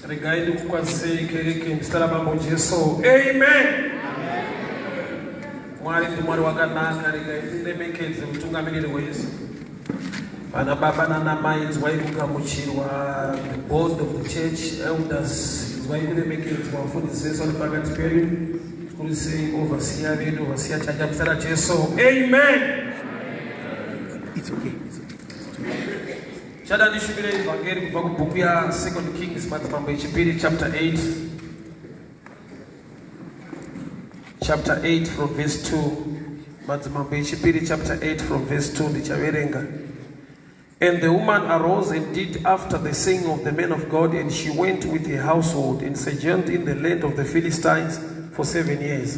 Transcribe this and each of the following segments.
Regai ndikukwazisei kereke muzita raMambo Jesu. Amen. Mwari ndiMwari wakanaka, regai tiremekedze mutungamiriri wese. Vana baba nana mai inzwai kugamuchirwa, the board of the church, elders, inzwai kuremekedzwa, vafundisi vese vari pakati pedu. Kuri sei overseer vedu, overseer chacha muzita raJesu. Amen. It's okay. It's okay. Chada ndishumire ivhangeri kubva kubhuku ya Second Kings madzimambo echipiri chapter 8 chapter 8 from verse 2 madzimambo echipiri chapter 8 from verse 2 ndichaverenga. And the woman arose and did after the saying of the man of God, and she went with her household and sojourned in the land of the Philistines for 7 years.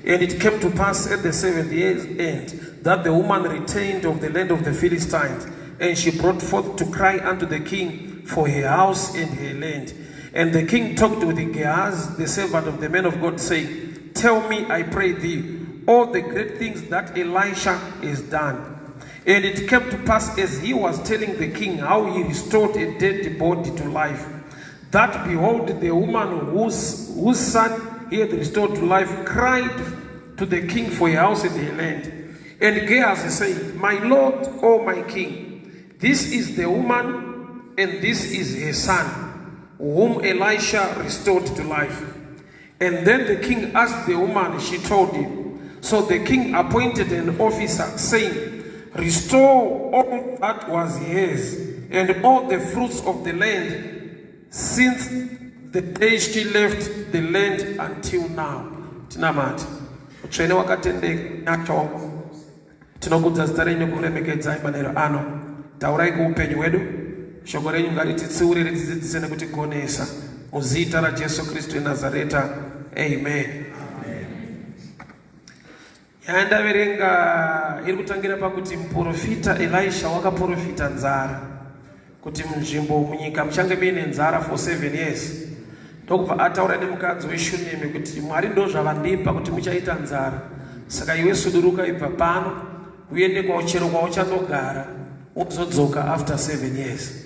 And it came to pass at the seventh year's end that the woman returned of the land of the Philistines, and she brought forth to cry unto the king for her house and her land. And the king talked with Gehazi, the servant of the man of God, saying, Tell me, I pray thee, all the great things that Elisha has done. And it came to pass as he was telling the king how he restored a dead body to life, that behold, the woman whose son he had restored to life cried to the king for her house and her land. And Gehazi said, My lord, O my king, this is the woman and this is her son, whom Elisha restored to life. And then the king asked the woman, she told him. So the king appointed an officer, saying, Restore all that was his and all the fruits of the land since the day she left the land until now. Tinamata. Mutsvene wakatendeka nyacho. Tinokudza zita renyu nekuremekedzai manheru ano. Taurai kuupenyu hwedu. Shoko renyu ngarititsiure ritidzidzise nekutigonesa. Muzita raJesu Kristu weNazareta. Amen. Nyaya ndaverenga iri kutangira pakuti muprofita Elisha wakaprofita nzara kuti munzvimbo munyika muchange muine nzara for 7 years. Ndokubva ataura nemukadzi weShunemi kuti Mwari ndozvavandipa kuti muchaita nzara, saka iwe suduruka ibva pano uende kwauchero kwauchandogara wozodzoka after 7 years.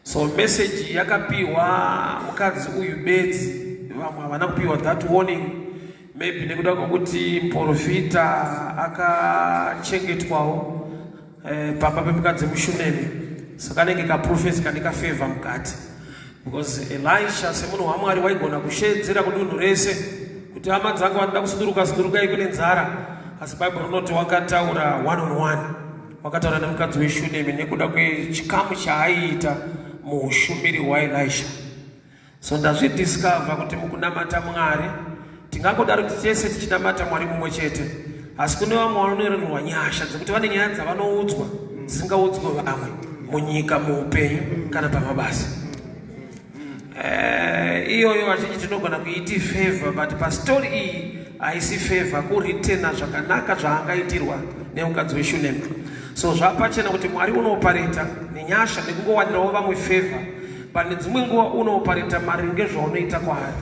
So message yakapiwa mukadzi uyu bedzi, vamwe havana kupiwa that warning, maybe nekuda kwekuti muprofita akachengetwawo pamba pemukadzi muShunemi, saka anenge kaprofesi kane kafevha mukati, because Elisha semunhu waMwari waigona kushedzera kudunhu rese kuti hama dzangu vanoda kusuduruka sudurukai kune nzara, asi Bible rinoti wakataura one on one, wakataura nemukadzi weShunemi nekuda kwechikamu chaaiita muushumiri hwaElisha. So ndazvidiscover kuti mukunamata Mwari tingangodaro kuti tese tichinamata Mwari mumwe chete, asi kune vamwe vanonererwa nyasha dzekuti vane nyaya dzavanoudzwa dzisingaudzwe vamwe munyika, muupenyu kana pamabasa. Iyoyo vazhinji tinogona kuiti favor, but pastori iyi haisi favor, kuritena zvakanaka zvaangaitirwa nemukadzi weShunemi. So zvapachena kuti Mwari unoopareta nenyasha nekungowanirawo vamwe favor, but nedzimwe nguva unoopareta maringe zvaunoita kwaari.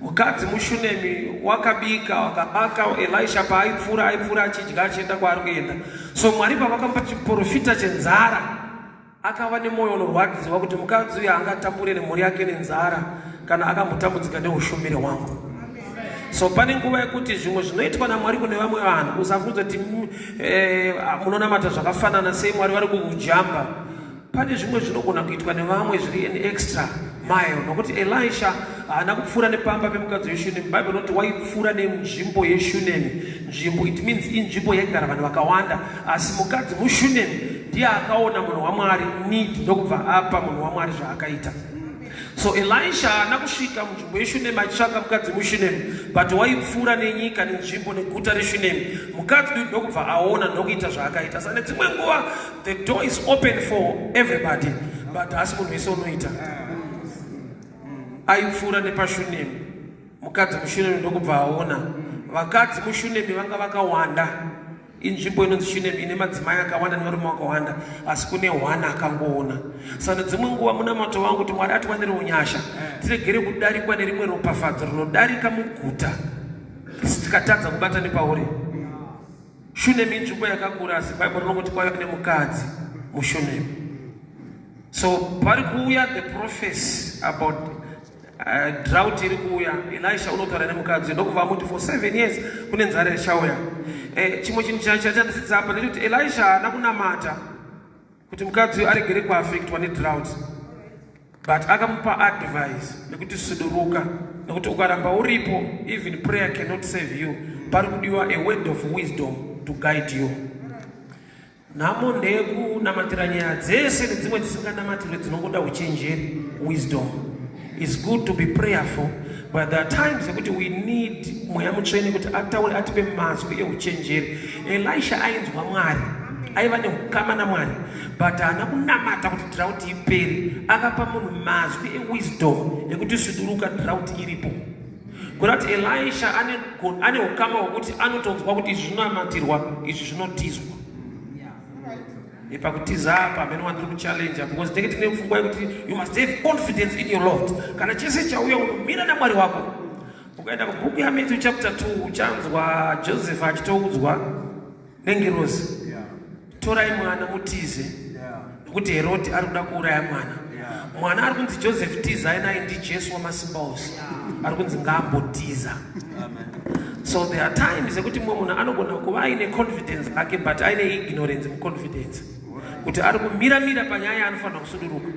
Mukadzi muShunemi wakabika wakabaka, Elisha paaipfuura aipfuura achidya achienda kwaari kuenda. So Mwari pavakamupa chiprofita chenzara, akava nemwoyo unorwadziwa kuti mukadzi uyu angatambure nemhuri yake nenzara kana akambotambudzika neushumiri hwangu. So pane nguva yekuti zvimwe zvinoitwa naMwari kune vamwe vanhu usafunza kuti munonamata zvakafanana sei, Mwari vari kukujamba. Pane zvimwe zvinogona kuitwa nevamwe zviri an extra mile, nokuti Elisha haana kupfuura nepamba pemukadzi weShunemi. Bible inoti waipfuura nenzvimbo yeShunemi. Nzvimbo, it means inzvimbo yaigara vanhu vakawanda, asi mukadzi muShunemi ndiye akaona munhu waMwari need, ndokubva apa munhu waMwari zvaakaita. So Elisha haana kusvika munzvimbo yeShunemi achitsvaka mukadzi muShunemi, but waipfuura nenyika nenzvimbo neguta reShunemi. Mukadzi uyu ndokubva aona ndokuita zvaakaita. Saka nedzimwe nguva the door is open for everybody, but haasi munhu wese unoita. Aipfuura nepaShunemi, mukadzi muShunemi ndokubva aona. Vakadzi muShunemi vanga vakawanda. Inzvimbo inonzi Shunemi ine madzimai akawanda nevarume vakawanda, asi kune hwana akangoona. Saka nedzimwe nguva munamato wangu kuti Mwari atiwanirewo nyasha, tiregere kudarikwa nerimwe ropafadzo rinodarika muguta tikatadza kubata nepauri. Shunemi inzvimbo yakakura, asi Bible rinongoti kwaiva nemukadzi muShunemi. So pari kuuya the prophecy about drought iri kuuya. Elisha unotaura nemukadzi ndokubva amuti for 7 years kune nzara ichauya. Chimwe chinhu chandadzidza apa ndechekuti Elisha haana kunamata kuti mukadzi uyu aregere kuaffectwa nedrought, but akamupa advice nekuti suduruka, nekuti ukaramba uripo, even prayer cannot save you. Pari kudiwa a word of wisdom to guide you. Nhamo ndeyekunamatira nyaya dzese nedzimwe dzisinganamatirwe, dzinongoda uchenjeri, wisdom. Is good to be prayerful, but there are times yekuti we need Mweya Mutsvene kuti ataure, atipe mazwi euchenjeri. Elisha ainzwa Mwari, aiva neukama naMwari, but haana kunamata kuti drought ipere. Akapa munhu mazwi ewisdom ekuti suduruka, drought iripo. Kuda kuti Elisha ane ukama hwekuti anotonzwa kuti izvi zvinonamatirwa, izvi zvinotizwa. Pakutiza apa mene wandiri kuchallenja, because tinenge tine pfungwa yekuti you must have confidence in your Lord. Kana chese chauya, unomira naMwari wako. Ukaenda kubhuku yaMatthew chapter 2, uchanzwa Joseph achitoudzwa nengirozi, "Torai mwana mutize, nokuti Herodhi ari kuda kuuraya mwana." Mwana ari kunzi Joseph tizai naye ndiJesu wamasimba ose, ari kunzi ngaambotiza. So there are times ekuti mumwe munhu anogona kuva aine confidence ake, but aine ignorance muconfidence, kuti ari kumiramira panyaya yaanofanira kusuduruka.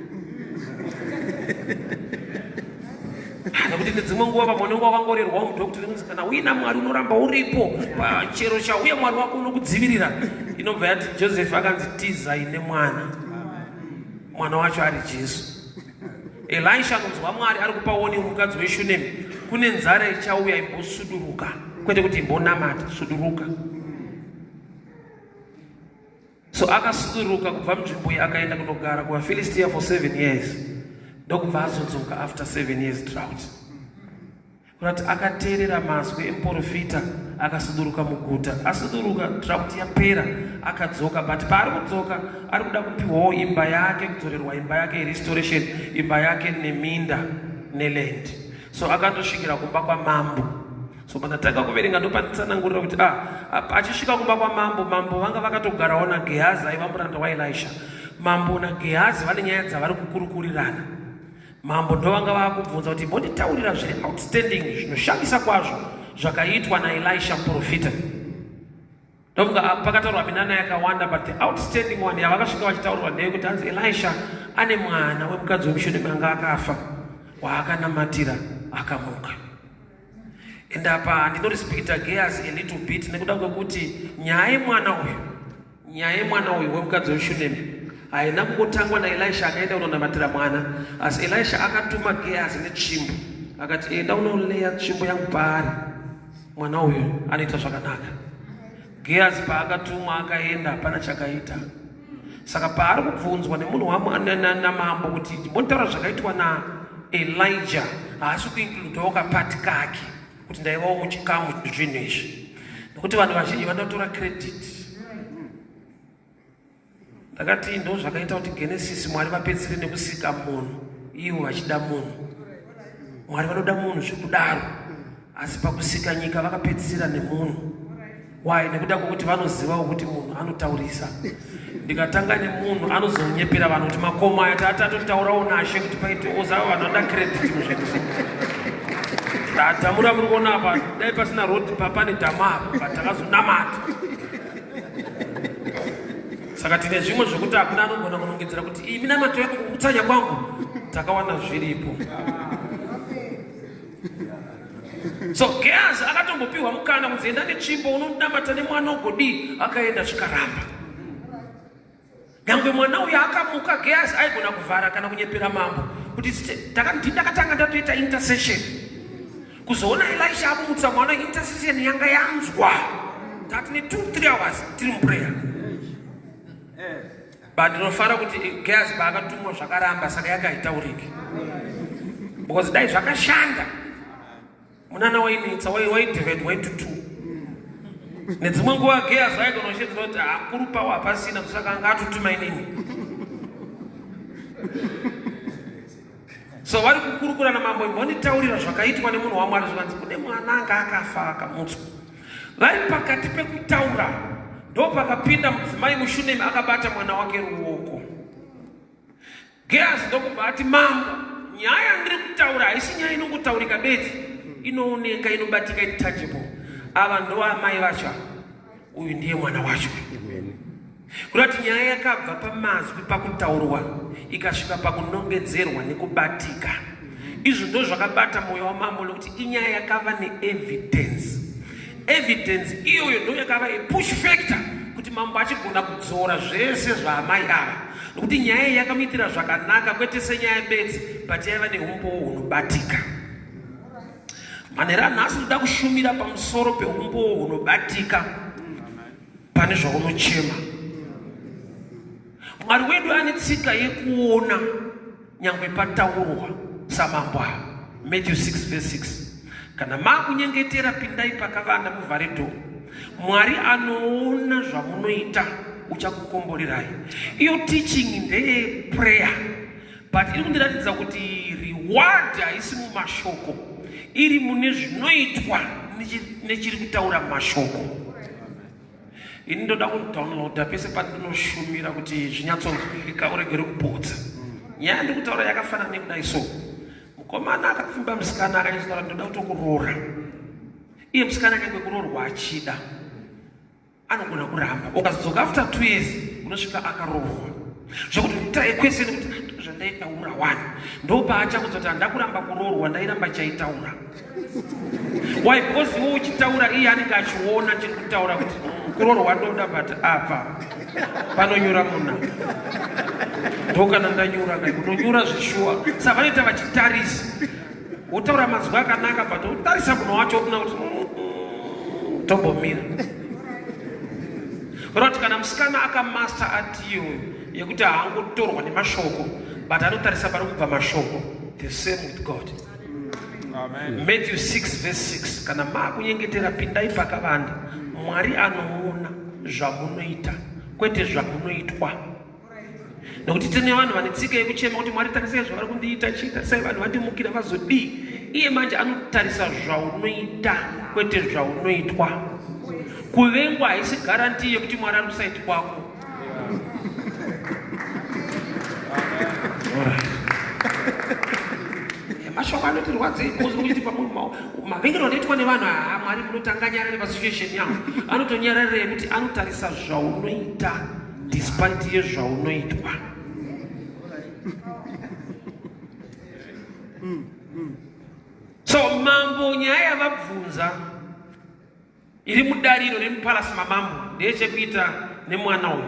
Nekuti nedzimwe nguva pamwe unenge wakangorerwawo mudoctrine kunzi kana uina Mwari unoramba uripo pachero chauya, Mwari wako unokudzivirira. Inobva yati Joseph akanzi tizai nemwana, mwana wacho ari Jesu. Elisha anonzwa Mwari ari kupa warning mukadzi weShunemi, kune nzara ichauya, imbosuduruka, kwete kuti imbonamata, suduruka. So akasuduruka kubva munzvimbo iyi, akaenda kunogara kuvaFilistia for 7 years, ndokubva azodzoka after 7 years drought. Kurati akateerera mazwi emuprofita, akasuduruka muguta. Asuduruka, drought yapera, akadzoka. But paari kudzoka, ari kuda kupiwawo imba yake, kudzorerwa imba yake, restoration, imba yake neminda neland. So akatosvikira kumba kwamambo. So pandatanga kuverenga, ndopanditsanangurira kuti achisvika kumba kwamambo, mambo vanga vakatogarawo naGehazi, aiva muranda waElisha. Mambo naGehazi vane nyaya dzavari kukurukurirana. Mambo ndovanga vaakubvunza kuti mbonditaurira zviri outstanding, zvinoshamisa kwazvo zvakaitwa naElisha muprofita. Ndofunga pakataurwa minana yakawanda, but the outstanding one yavakasvika vachitaurirwa ndeyekuti hanzi Elisha ane mwana wemukadzi wemuShunemi anga akafa, waakanamatira akamuka. And apa ndinorespecta Gehazi a little bit, nekuda kwekuti nyaya yemwana uyu wemukadzi weShunemi haina kungotangwa naElisha akaenda kunonamatira mwana, asi Elisha akatuma Gehazi netsvimbo, akati, "Enda unoleya tsvimbo yangu paari, mwana uyu anoita zvakanaka." Gehazi paakatumwa akaenda, hapana chakaita. Saka paari kubvunzwa nemunhu namambo kuti mbonitaura zvakaitwa naElijah, haasi kuincludawo kapati kake kuti ndaivawo muchikamu zvinhu izvi, nekuti vanhu vazhinji vanotora credit. Ndakati ndo zvakaita kuti Genesis Mwari vapedzisire nekusika munhu ivo vachida munhu. Mwari vanoda munhu zvekudaro, asi pakusika nyika vakapedzisira nemunhu. Why? Nekuda kwokuti vanozivawo kuti munhu anotaurisa. Ndikatanga nemunhu, anozonyepera vanhu kuti makomo aya taatatotaurawo nashe kuti paite ozava. Vanhu vanoda credit muzvinhu. Dhamu ramuri kuona apa, dai pasina road, pane dhamu apa, but takazonamata. Saka tine zvimwe zvokuti hakuna anogona kunongedzera kuti iyi minamato yangu, kukutsanya kwangu, takawana zviripo. So Gehazi akatombopiwa mukana kunzi enda netsvimbo unonamata nemwana ugodii, akaenda, zvikaramba. Nyangwe mwana uyu akamuka, Gehazi aigona kuvhara kana kunyepera mambo kuti ndakatanga ndatoita intercession kuzoona Elisha amumutsa mwana. Intercession yanga yanzwa, tati ne2 3 hours tiri muprayer. But ndinofara kuti Gehazi paakatumwa zvakaramba, saka yakaitauriki, because dai zvakashanda, munana wainetsa, waidivide into two. Nedzimwe nguva Gehazi aigona kushedzera kuti hakuru pawo hapasina, saka anga atotuma inini. So vari kukurukura namambo, imbonditaurira zvakaitwa nemunhu waMwari. Zvikanzi kune mwana anga akafa, akamutswa. Vari pakati pekutaura, ndo pakapinda mudzimai muShunemi akabata mwana wake ruoko. Gehazi ndokubva ati, Mambo, nyaya yandiri kutaura haisi nyaya inongotaurika bedzi, inooneka, inobatika, iri tangible. Ava ndo amai vacho, uyu ndiye mwana wacho. Kuda kuti nyaya yakabva pamazwi pakutaurwa ikasvika pakunongedzerwa nekubatika. Izvo ndo zvakabata mwoyo wamambo nekuti inyaya yakava neevidence. Evidence iyoyo ndo yakava a push factor kuti mambo achigona kudzora zvese zvaamai ava, nokuti nyaya iyi yakamuitira zvakanaka, kwete senyaya bedzi, but yaiva neumbowo hunobatika. Manhero anhasi ndoda kushumira pamusoro peumbowo hunobatika pane zvaunochema. Mwari wedu ane tsika yekuona nyangwe pataurwa samambo ava. Matthew 6 verse 6, kana maakunyengetera pindai pakavanda muvhare dhoo, Mwari anoona zvamunoita uchakukomborerai. Iyo teaching ndeye prayer, but iri kundiratidza kuti reward haisi mumashoko, iri mune zvinoitwa nechiri kutaura mashoko. Ini ndoda kudownloada pese pandinoshumira kuti zvinyatsonzwika, uregere kupotsa. Nyaya ndiri kutaura yakafanana nekudai so. Mukomana akapfimba musikana, akanyatsotaura, ndoda kutokuroora. Iye musikana nyangwe kuroorwa achida, anogona kuramba. Ukazodzoka after 2 years, unosvika akaroorwa, zvekuti utaye kwese nekuti zvandaitaura wani. Ndopaachakudza kuti handakuramba kuroorwa, ndairamba chaitaura. Why? Because iwe uchitaura, iye anenge achiona chiri kutaura kuti kuroorwa ndoda, but apa panonyura muna ndokana ndanyura kai unonyura zvishuwa. Saka vanoita vachitarisa, wotaura mazwi akanaka, but wotarisa munhu wacho una kuti tombomira. Kureva kuti kana musikana akamaster art iyoyo yekuti haangotorwa nemashoko, but anotarisa pari kubva mashoko. The same with God. Amen. Matthew 6 verse 6, kana maakunyengetera pindai pakavanda, Mwari anoona zvamunoita kwete zvamunoitwa. Nokuti tine vanhu vane tsika yekuchema kuti Mwari, tarisai zvavari kundiita, chii, tarisai vanhu vandimukira, vazodii. Iye manje anotarisa zvaunoita kwete zvaunoitwa. Kuvengwa haisi garanti yekuti Mwari ari kusaiti kwako. Mashoko anotirwadzei kuti pamwe mavengero anoitwa nevanhu, haa, Mwari munotanga nyarare pasituation yangu. Anotonyararira yekuti anotarisa zvaunoita despite yezvaunoitwa. So mambo, nyaya yavabvunza iri mudariro remupalasi mamambo ndeyechekuita nemwana uyu.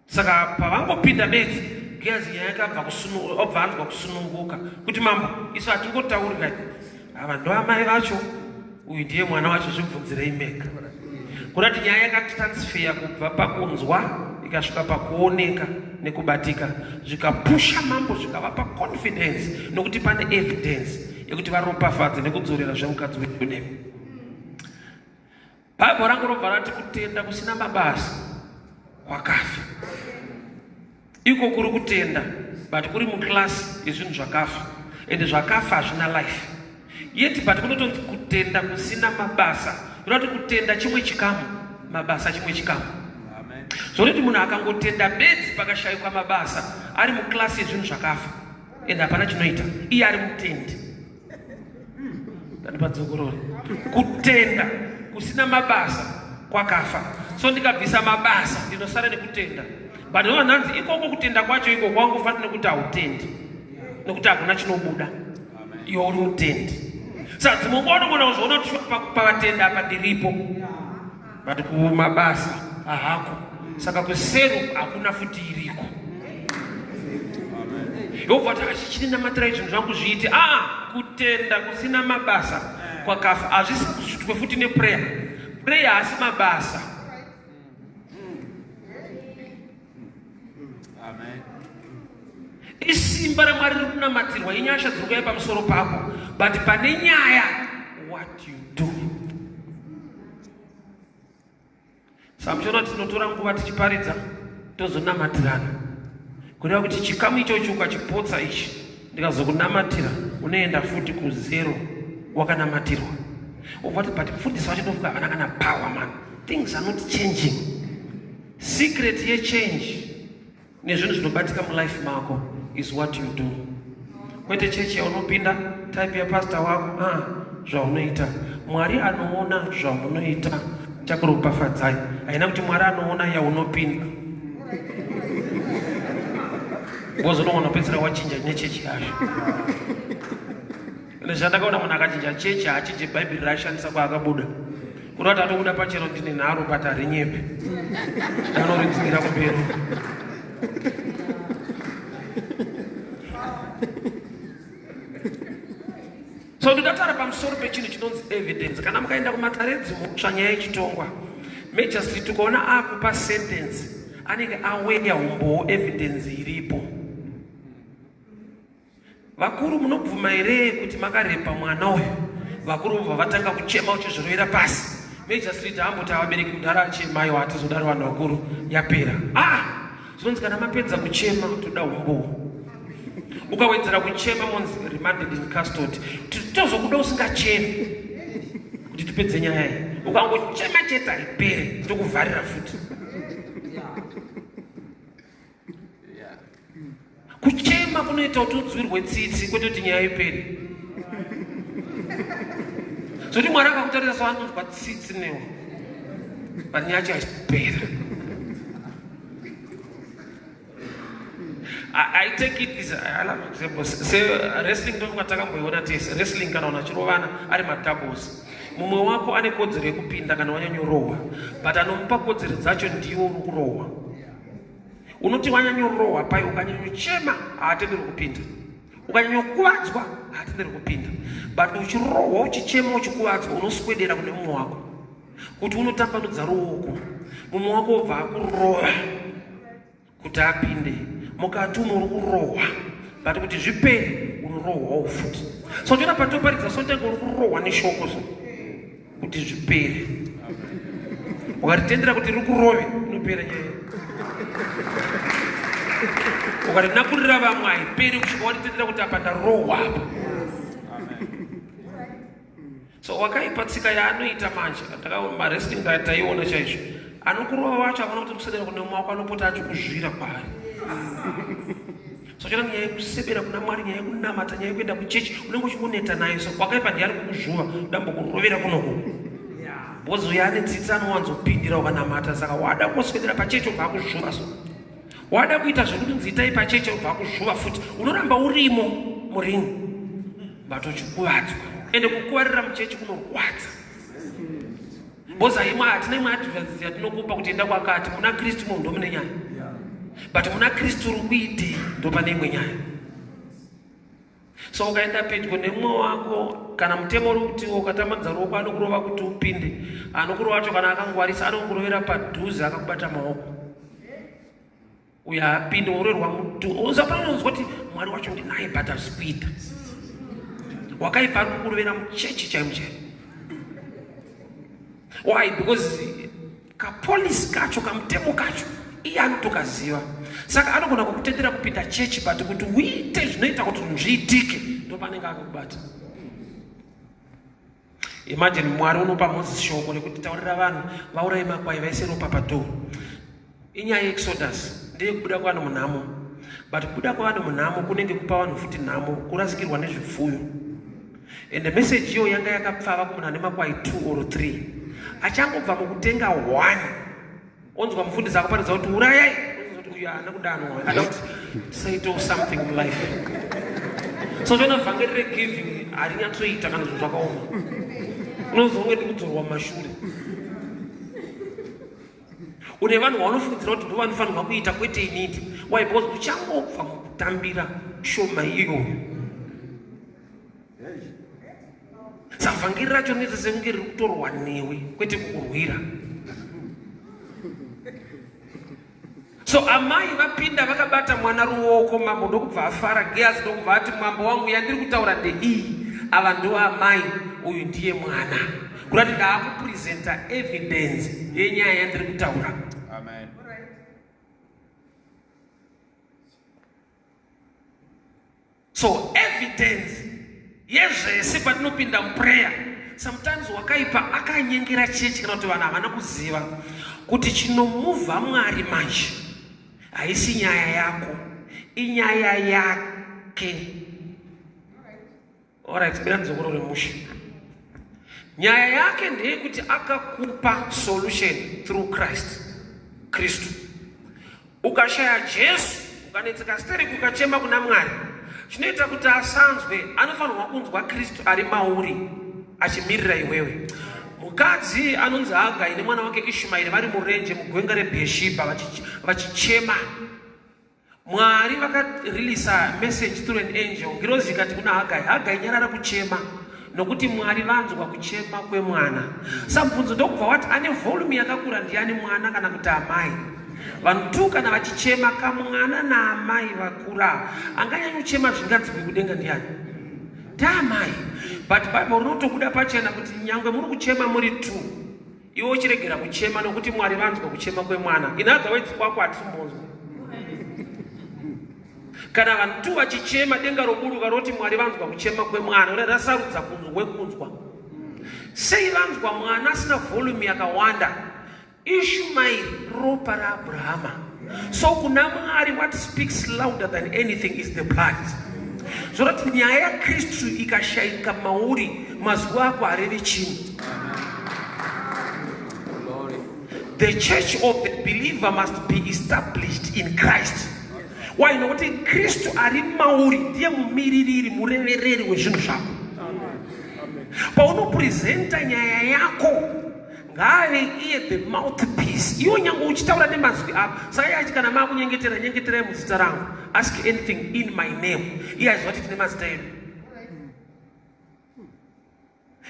Saka pavangopinda bedzi, Gehazi nyaya yakabva obva anzwa kusununguka kuti mambo, isu hatingotauri, ava ndo amai vacho, uyu ndiye mwana wacho, zvibvunzirei mega. Kuda kuti nyaya yakatransfer kubva pakunzwa ikasvika pakuoneka nekubatika, zvikapusha mambo, zvikavapa confidence nokuti pane evidence yekuti varopafadze nekudzorera zvemukadzi wedu. Bhaibheri rangu robva rati kutenda kusina mabasa kwakafa. Iko kuri kutenda, but kuri muclass yezvinhu zvakafa, ende zvakafa hazvina life yet. But kunotonzi kutenda kusina mabasa, zvinoti kutenda chimwe chikamu, mabasa chimwe chikamu. Zvonoti munhu akangotenda bedzi pakashayikwa mabasa, ari muclass yezvinhu zvakafa, ende hapana chinoita, iye ari mutendi. Ndandipadzokorore, kutenda kusina mabasa kwakafa. So ndikabvisa mabasa, ndinosara nekutenda, but novanhanzi ikoko kutenda kwacho iko kwangofanira nekuti hautendi, nekuti hakuna chinobuda, iwe uri mutendi. Saka dzimwe nguva unogona kuzviona kuti pavatenda apa ndiripo, but kumabasa hahako. Saka kusero hakuna futi iriko. Yobva kuti achichinamatirai zvinhu zvangu zviite. Aa, kutenda kusina mabasa kwakafa. Hazvisi kusvitwe futi neprayer. Prayer haasi mabasa. Isimba raMwari riri kunamatirwa, inyasha dziri kuuya pamusoro pako, but pane nyaya what you do. Saka muchiona kuti tinotora nguva tichiparidza, tozonamatirana, kureva kuti chikamu ichocho ukachipotsa ichi, ndikazokunamatira, unoenda futi kuzero wakanamatirwa. Ubva kuti, but mufundisi wacho ndofuka havana kana power man, things are not changing. Secret yechange nezvinhu zvinobatika mulife mako is what you do, kwete chechi yaunopinda, type yapastor wako. Ah, zvaunoita. Mwari anoona zvamunoita chakuropafadzai. Haina kuti Mwari anoona yaunopinda, because unogona kupedzisira wachinja nechechi yacho. Ende zvandakaona, munhu akachinja chechi haachinje Bhaibheri raashandisa kwaakabuda. Kuda kuti atobuda pachero, ndine nharo, but harinyepi, anoridzikira kumberi. So ndinotaura pamusoro pechinhu chinonzi evidence. Kana mukaenda kumatare edzimhosva, nyaya yechitongwa, magistrate ukaona akupa sentence, anenge aweya umbowo, evidence iripo. Vakuru, munobvuma here kuti makarepa mwana uyu? Vakuru vobva vatanga kuchema, uchizvirovera pasi. Magistrate amboti avabereki, mudhara achema, iwo hatizodaro, vanhu vakuru, yapera. Ah, zvinonzi kana mapedza kuchema, toda umbowo. Ukawedzera kuchema, monzi remanded in custody, tozokuda usingachemi kuti tipedze nyaya iyi. Ukangochema chete haipere, tokuvharira futi. Kuchema kunoita kuti udzwirwe tsitsi, kwete kuti nyaya ipere. Zoti Mwari akakutarisa so anonzwa tsitsi newe, but nyaya yacho haisipera. I take it as, I love examples. Se wrestling, ndofunga takamboiona tese wrestling. Kana vanhu vachirovana ari madoubles, mumwe wako ane kodzero yekupinda kana wanyanyorohwa, but anomupa kodzero dzacho ndiwo uri kurohwa. Unoti wanyanyorohwa pai, ukanyanyochema, haatenderwi kupinda. Ukanyanyokuvadzwa, haatenderwi kupinda. But uchirohwa, uchichema, uchikuvadzwa, unoswedera kune mumwe wako kuti unotambanudza ruoko, mumwe wako wobva akurova kuti apinde mukati umo. Uri kurohwa, but kuti zvipere unorohwawo futi. So toona patoparidza, sotenge uri kurohwa neshoko so kuti zvipere. Ukaritendera kuti riri kurove, inopera nyaya. Ukarinakurira vamwe, haiperi kusvika waritendera kuti apa ndarohwa apa. So wakaipa tsika yaanoita manje, mawrestling taiona chaizvo, anokurova wacho akaona kuti kusedera kune mumwe wako, anopota achikuzvira kwaari. So chona nyaya yekusebera kuna Mwari, nyaya yekunamata, nyaya yekuenda kuchechi, unenge uchingoneta nayo. So wakaipa ndiye ari kukuzvuva, dambokurovera kunoku, because uyo ane tsitsi, anowanzopindira ukanamata. Saka wada kuswedera pachechi, ubva akuzvuva. So wada kuita zvekuti nziitai pachechi, ubva akuzvuva futi. Unoramba urimo muring, but uchikuvadzwa. Ende kukuvarira muchechi kunorwadza, because haimwe, hatina imwe advice yatinokupa kuti enda kwakati. Muna Kristu munhu ndomune nyaya, but muna Kristu uri kuitei, ndo pane imwe nyaya. So ukaenda pedyo nemumwe wako, kana mutemo uri kuti ukatambanudza ruoko anokurova kuti upinde, anokurova wacho kana akangwarisa, anokurovera padhuze akakubata maoko, uyo haapinde, worerwa mutu. Usapanonzwa kuti Mwari wacho ndinaye, but hazvisi kuita. Wakaipa ari kukurovera muchechi chaimo chaimo. Why? Because kapolisi kacho, kamutemo kacho, iye anotokaziva. Saka anogona kukutendera kupinda chechi, but kuti uite zvinoita kuti zvinhu zviitike, ndopanenge akakubata. Imagine Mwari unopa Moses shoko rekuti taurira vanhu vauraye makwai, vaise ropa padoor. Inyaya yeExodus, ndeyekubuda kwevanhu munhamo, but kubuda kwevanhu munhamo kunenge kupa vanhu futi nhamo, kurasikirwa nezvipfuyo. And message iyo yanga yakapfava kumunhu ane makwai 2 or 3, achangobva mukutenga 1, onzwa mufundisi akuparidza kuti urayai, kuti uyu haana kudanwa, ada kuti tisaitewo something in life. So zvona vhangeri regiving harinyatsoita kana zvinhu zvakaoma. Unonzwa unge ndikudzorwa mumashure. Une vanhu vaunofungidzira kuti ndo vanofanirwa kuita, kwete inini. Why? Because uchangobva mukutambira shoma iyoyo. Saka vhangeri racho rinoita sekunge riri kutorwa newe, kwete kukurwira. So amai vapinda vakabata mwana ruoko, mambo ndokubva afara. Gehazi ndokubva ati, "Mambo wangu, yandiri kutaura ndeiyi. Ava ndo amai, uyu ndiye mwana." Kurati ndaakupresenta evidence yenyaya yandiri kutaura. Amen. So evidence yezvese patinopinda muprayer, sometimes wakaipa akanyengera chechi kana kuti vanhu havana kuziva kuti chinomuvha Mwari manje haisi nyaya yako. Inyaya yake. Alright, mira ndidzokorore mushe. Nyaya yake ndeyekuti akakupa solution through Christ. Kristu. Ukashaya Jesu, ukanetseka stereki ukachema kuna Mwari, chinoita kuti asanzwe, anofanirwa kunzwa Kristu ari mauri achimirira iwewe. Mukadzi anonzi Hagai nemwana wake Ishmaeri vari murenje mugwenga reBheeshibha vachichema. Mwari vakarilisa message through an angel. Ngirozi ikati kuna Hagai, Hagai nyarara kuchema nokuti Mwari vanzwa kuchema kwemwana. Samubvunzo ndokubva wati ane volume yakakura ndiani, mwana kana kuti amai? Vanhu tu kana vachichema kamwana naamai vakura, anganyanyochema zvinganzwi kudenga ndiani? Ndaamai. But Bible rinotobuda pachena kuti nyangwe muri kuchema muri two, iwe uchiregera kuchema nokuti Mwari vanzwa kuchema kwemwana. In other words, kwako hatisimbonzwa. Kana vanhu tu vachichema, denga roburuka roti Mwari vanzwa kuchema kwemwana, ura rasarudza kunzwa kwekunzwa. Sei vanzwa mwana asina volume yakawanda? Ishumairi ropa raAbrahama. So kuna Mwari what speaks louder than anything is the blood. Zvorati nyaya yaKristu ikashaika mauri, mazwi ako harevi chinhu. The church of the believer must be established in Christ. Why? Nokuti Kristu ari mauri ndiye mumiririri, murevereri wezvinhu zvako. Paunopresenta nyaya yako, ngaave iye the mouthpiece. Iwo nyange uchitaura nemazwi ako. Saka iye achiti kana maakunyengetera, nyengeterai muzita rangu. Ask anything in my name. Iye aziva kuti tine mazita edu.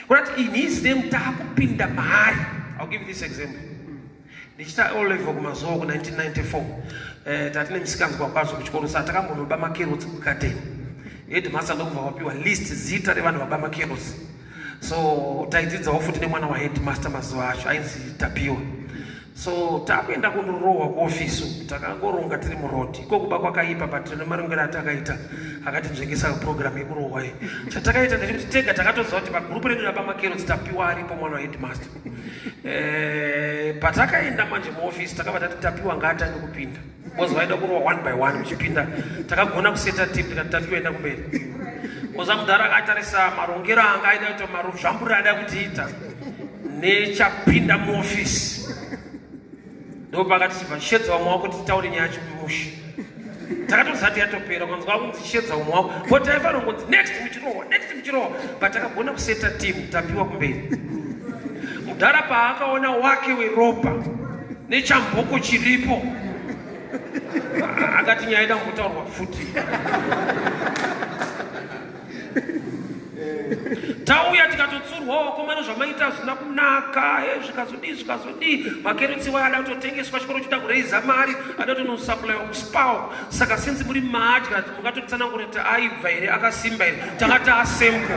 Kurati in his name taakupinda maari. I'll give you this example. Ndichita O level kumazuva ku 1994, tatine misikanzwa kwazvo kuchikoro, saka takambonoba makerotsi kugadheni. Headmaster ndokubva vapiwa list zita revanhu vaba makerotsi. So taidzidzawo futi nemwana waheadmaster mazuva acho ainzi Tapiwa. So takuenda kundorohwa kuofisi, takangoronga tiri muroad. Iko kuba kwakaipa, but nemarongero atakaita akatinzvengesa program yekurohwa iyi. Chatakaita ndechekuti tega takatoziva kuti pagurupu redu raba makerotsi Tapiwa aripo, mwana waheadmaster. Patakaenda manje muofisi, takabva tati Tapiwa ngaatange kupinda, because vaida kurohwa one by one uchipinda. Takagona kuseta team, tikati Tapiwa enda kumberi. Koza mudhara akatarisa marongero anga aida kuita, maruzvamburi aida kutiita nechapinda muofisi, ndopakati chibva shedza vamwe wako titaure nyaya yacho mushe. Takatozati yatopera, ukanzwa kunzi shedza umwe wako, ko taifanira kunzi next muchirohwa, next muchirohwa. But takagona kuseta team, Tapiwa kumberi. Mudhara paakaona wake weropa nechamboko chiripo, akati nyaya ida kumbotaurwa futi. Tauya tikatotsurwawo, vakomana zvamaita hazvina kunaka, zvikazodii zvikazodii, makerotsi wayo ada kutotengeswa, chikoro chida kureiza mari, ada kutonosupplywa kuSpar. Saka since muri madya, mungatotsanangura kuti aibva here, akasimba here? Takati asempo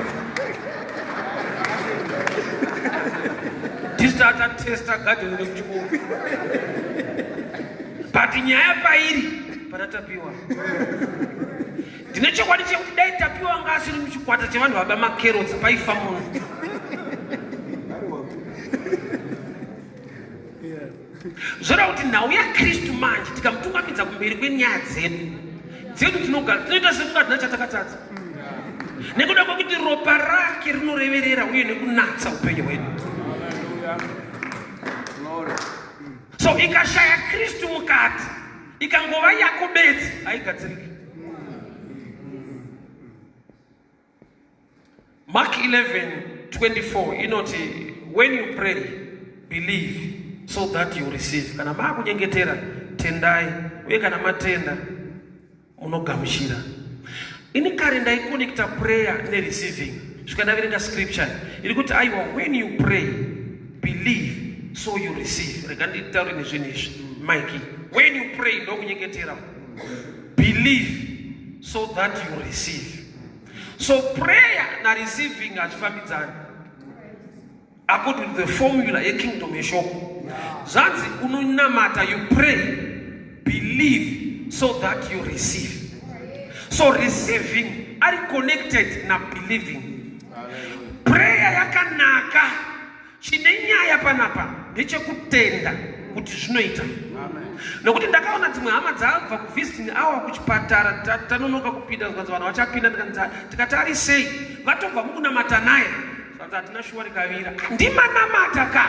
tisu tatatesta gadheni rekuchikoro, but nyaya pairi pana Tapiwa. Ndine chokwadi chekuti dai Tapiwa anga asiri muchikwata chevanhu vaba makerotsi, paifa munhu. Zvoreva kuti nhau yaKristu manje tikamutungamidza kumberi kwenyaya dzedu, dzedu dzinogara tinoita sekunge hatina chatakatadza, nekuda kwekuti ropa rake rinoreverera uye nekunatsa upenyu hwedu. So ikashaya Kristu mukati, ikangova yako bedzi, haigadziriki. Mark 11:24 inoti, "When you pray, believe so that you receive." Kana maakunyengetera, tendai, uye kana matenda munogamuchira. Ini kare ndaikonekta prayer nereceiving, svika ndaverenga scripture iri kuti aiwa, when you pray, believe so you receive. Rega nditaure nezvinhu izvi, Mike. When you pray, ndokunyengetera, believe so that you receive. So prayer nareceiving hachifambidzani according to the formula yekingdom yeshoko. Zvanzi unonamata, you pray, believe so that you receive. So receiving ari connected nabelieving. Prayer yakanaka, chine nyaya panapa ndechekutenda. Kuti zvinoita. Nokuti ndakaona dzimwe hama dzabva kuvisiting hour kuchipatara, tanonoka kupinda, zvikanzi vanhu vachapinda, tikati ari sei vatobva mukunamata naye, zvikanzi hatina shuwa rikavira. Ndimanamata ka,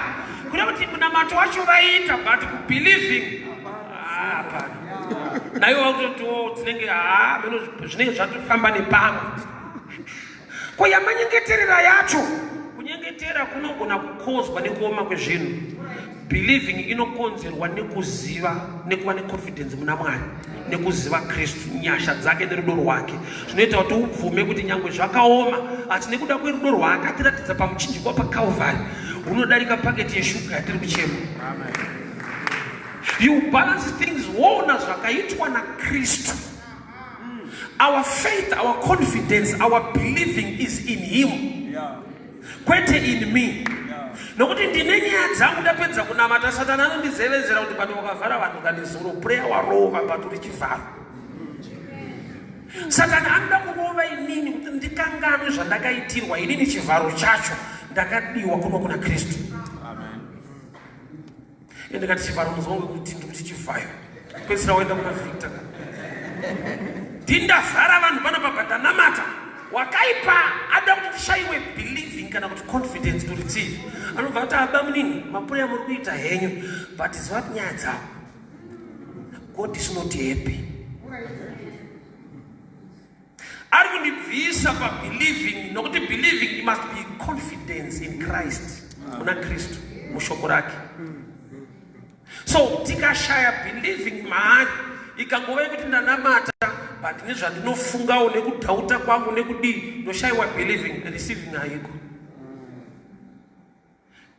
kuda kuti munamato wacho vaita, but kubelieving hapana. Naiwo vakutotiwo dzinenge haa meno zvinenge zvatofamba nepamwe. Ko yamanyengeterera yacho, kunyengetera kunogona kukozwa nekuoma kwezvinhu. Believing inokonzerwa nekuziva, nekuva neconfidence muna Mwari, nekuziva Kristu, nyasha dzake nerudo rwake, zvinoita kuti ubvume kuti nyangwe zvakaoma, asi nekuda kwerudo rwake atiratidza pamuchinjikwa paCalvary, hunodarika paketi yeshuga yatiri kuchema. You balance things, woona zvakaitwa naKristu. Our faith, our confidence, our believing is in him, kwete in me. Nokuti ndine nyaya dzangu, ndapedza kunamata, Satani anondizevezera kuti but wakavhara vanhu kanezuro, prayer warova, but uri chivharo. Satani anoda kurova inini kuti ndikanganwe zvandakaitirwa inini, chivharo chacho, ndakadiwa kuno kuna Kristu. Ende kati chivharo muzwa wekuti ndikuti chivhayo, pedzisira waenda kuna Victor ka. Ndindavhara vanhu panapa, pandanamata. Wakaipa ada kuti tishaiwe believing kana kuti confidence to receive. Anobva ati, aba munini, mapureya muri kuita henyu, but ziva kuti nyaya dzavo, God is not happy. Ari kundibvisa pabelieving, nokuti believing, it must be confidence in Christ, muna Kristu, mushoko rake. So tikashaya believing maari, ikangova yekuti ndanamata, but nezvandinofungawo nekudhauta kwangu nekudii, ndoshayiwa believing, receiving haiko.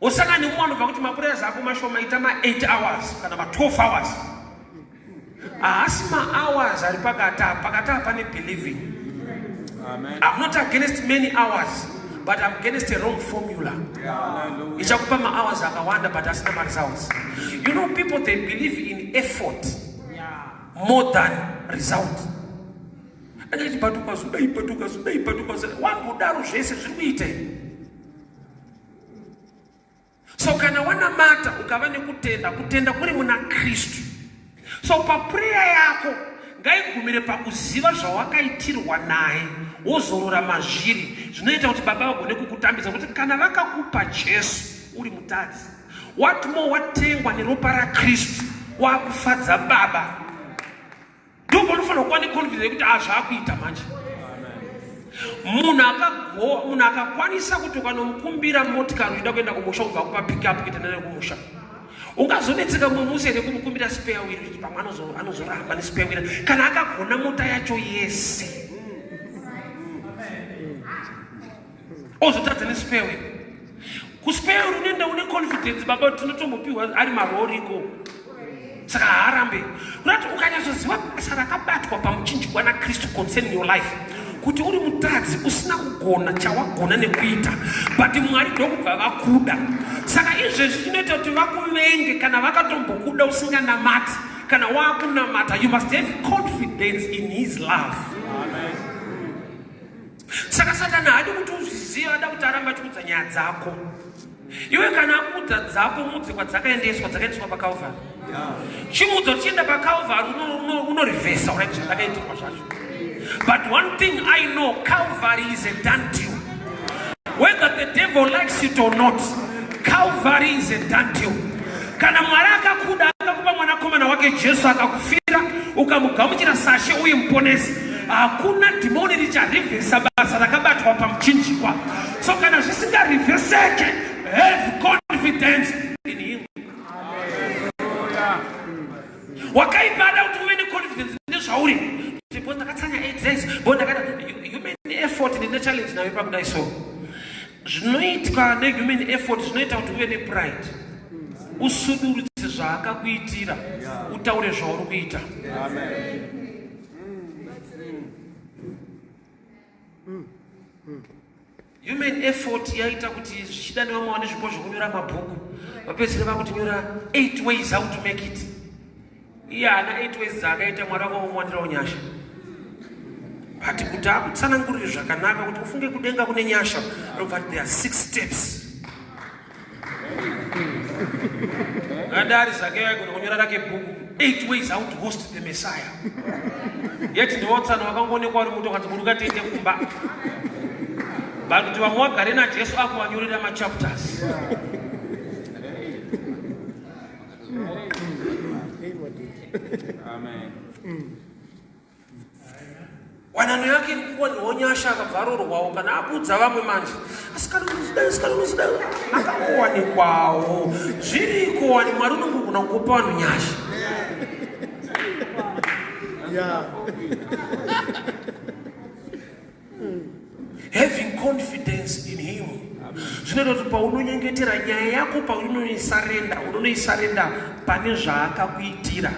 Wosangana nemumwe anobva kuti maprayers ako mashoma, ita ma8 hours kana ma12 hours. Haasi mahours ari pakati apa, pakati apa pane believing. I'm not against many hours, but I'm against a wrong formula ichakupa mahours akawanda but asina maresults. You know, people, they believe in effort more than result. Anenge but ukazodai, but ukazodai, but ukazodai, wambodaro, zvese zviri kuita. So kana wanamata ukava nekutenda, kutenda kuri muna Kristu, so paprayer yako ngaigumire pakuziva zvawakaitirwa naye, wozorora mazviri. Zvinoita kuti Baba vagone kukutambidza, kuti kana vakakupa Jesu uri mutadzi, what more watengwa neropa raKristu, wakufadza Baba? Ndopanofanira kuva neconfidence yekuti a zvaakuita manje. Munhu akakwanisa kuti ukanomukumbira motikari uchida kuenda kumusha, kubva kupa pick up kuita nane kumusha, ungazonetseka mumwe musi here kumukumbira spare wheel, kuti pamwe anozoramba nespare wheel, kana akagona mota yacho yese, ozotadza nespare wheel? Kuspare wheel unoenda une confidence, baba tinotombopiwa ari maroriko, saka haarambe. Kurati ukanyatsoziva basa rakabatwa pamuchinjikwa naKristu concerning your life, kuti uri mutadzi usina kugona chawagona nekuita, but Mwari ndokubva vakuda. Saka izvezvi chinoita kuti vakuvenge, kana vakatombokuda usinganamati, kana waakunamata, you must have confidence in his love. Saka Satani haadi kuti uzvizive, ada kuti aramba achikudza nyaya dzako iwe. Kana akuudza dzako, mudze kwadzakaendeswa, dzakaendeswa paCalvary. Chimuudza kuti chienda paCalvary, unorivhesa urai zvandakaitirwa zvacho. But one thing I know, Calvary is a done deal. Whether the devil likes it or not, Calvary is a done deal. Kana Mwari akakuda, akakupa mwanakomana wake Jesu, akakufira, ukamugamuchira sashe uye muponesi, hakuna dhimoni richarivhesa basa rakabatwa pamuchinjikwa. So kana zvisingarivheseke, have confidence in him. Wakaipa ada kuti uve neconfidence nezvauri, kuti bo ndakatsanya 8 days, bo ndakada human effort. Ndine challenge nayo pakudai. So zvinoitwa nehuman effort zvinoita kuti uve nepride, usudurutse zvaakakuitira, utaure zvauri kuita. Amen. Human effort yaita kuti zvichida nevamwe vane zvipo zvekunyora mabhuku, vapedzisire vakutinyora 8 ways how to make it. Iye haana 8 ways dzaakaita, Mwari vakamuwanirawo nyasha, but kuti akutsanangurire zvakanaka kuti ufunge kudenga kune nyasha, anobva ati there are six steps. Ngadari Zakeyo aigona kunyora rake bhuku 8 ways how to host the Messiah. Yet ndiwotsana wakangoonekwa uri muto kanzi buruka tiende kumba. But kuti vamwe wagare naJesu akuvanyorera machapters. Amen. Wanano yake kuwanirwa nyasha akabva arorwawo kana akuudza vamwe manje asikana unozidai asikana unozidai akangowanikwawo zviriko wani Mwari unongogona kupa vanhu nyasha. Yeah. Having confidence in him zvinoita kuti paunonyengetera nyaya yako paunoisarenda unonoisarenda pane zvaakakuitira,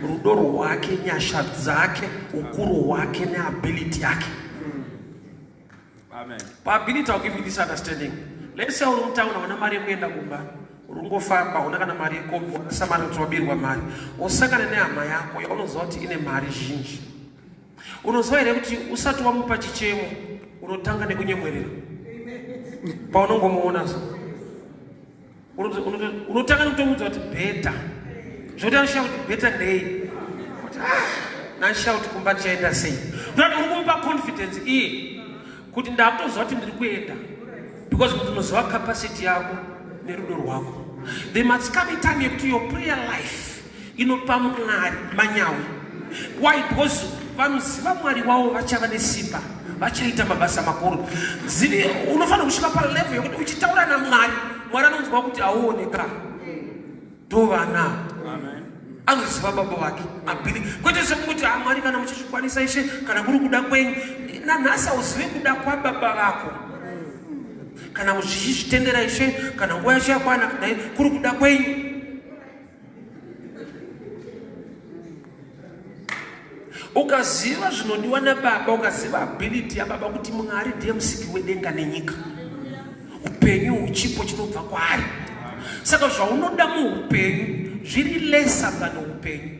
rudo rwake, nyasha dzake, ukuru hwake neability yake. Amen. Paability, I'll give you this understanding. Let's say uri mutauni, hauna mari yekuenda kumba, uri kungofamba, hauna kana mari yekombi, wakasamana kuti wabirwa mari, wosangana nehama yako yaunoziva kuti ine mari zhinji. Unoziva here kuti usati wamupa chichemo unotanga nekunyemwerera paunongomuona so unotanga nekutomudza kuti better, zvekuti anoshaa kuti better ndei, kuti ah, nashaa kuti kumba tichaenda sei. Unoti uri kumupa confidence iye kuti ndakutoziva kuti ndiri kuenda because ndinoziva capacity yako nerudo rwako. There must come a time yekuti your prayer life inopa Mwari manyawi. Why? Because vanoziva Mwari wavo vachava nesimba, vachaita mabasa makuru. Zivi unofanira kusvika palevel yekuti uchitaura naMwari, Mwari anonzwa kuti auoneka ndovana anoziva baba vake abili, kwete sekuti ah, Mwari kana muchizvikwanisa ishe, kana kuri kuda kwenyu. Nanhasi hauzive kuda kwababa vako. Kana muchichizvitendera ishe, kana nguva yacho yakwana, kana kuri kuda kwenyu. Ukaziva zvinodiwa nababa, ukaziva ability yababa, kuti Mwari ndiye musiki wedenga nenyika, upenyu uchipo chinobva kwaari. Saka zvaunoda muupenyu zviri lesser than upenyu.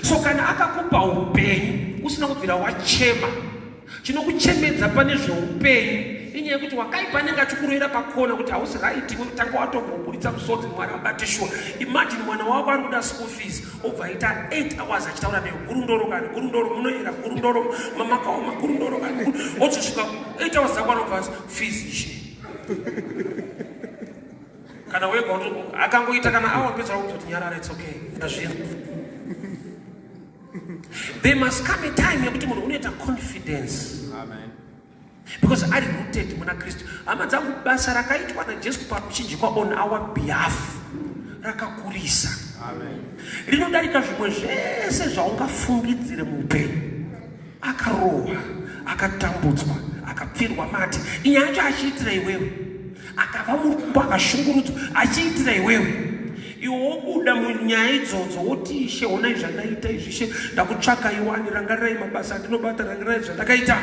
So kana akakupa upenyu usina kubvira wachema, chinokuchemedza pane zveupenyu inyaya yekuti wakaipa anenge achikuroera pakona kuti hausi right iwe. Tanga watomboburitsa musodzi, Mwari abate shuwa. Imagine mwana wako ari kuda school fees, obva aita 8 hours achitaura neyo, gurundoro kani, gurundoro munoyera, gurundoro mamakaoma, gurundoro kani, wozosvika 8 hours dzako anobva fees ishe. Kana wega akangoita kana awa pedzera kuzoti nyarara, it's okay, ndazvino. There must come a time yekuti munhu unoita confidence. Amen. Because ari rooted muna Kristu. Hama dzangu, basa rakaitwa naJesu pakuchinjikwa on our behalf rakakurisa. Amen. Rinodarika zvimwe zvese zvaungafungidzire muupenyu. Akarohwa, akatambudzwa, akapfirwa mate, inyaya yacho achiitira iwewe. Akava murombo, akashungurudzwa achiitira iwewe. Iwe wobuda munyaya idzodzo woti, ishe, honai zvandaita izvi, ishe, ndakutsvaka iwani, rangarirai mabasa andinobata, rangarirai zvandakaita.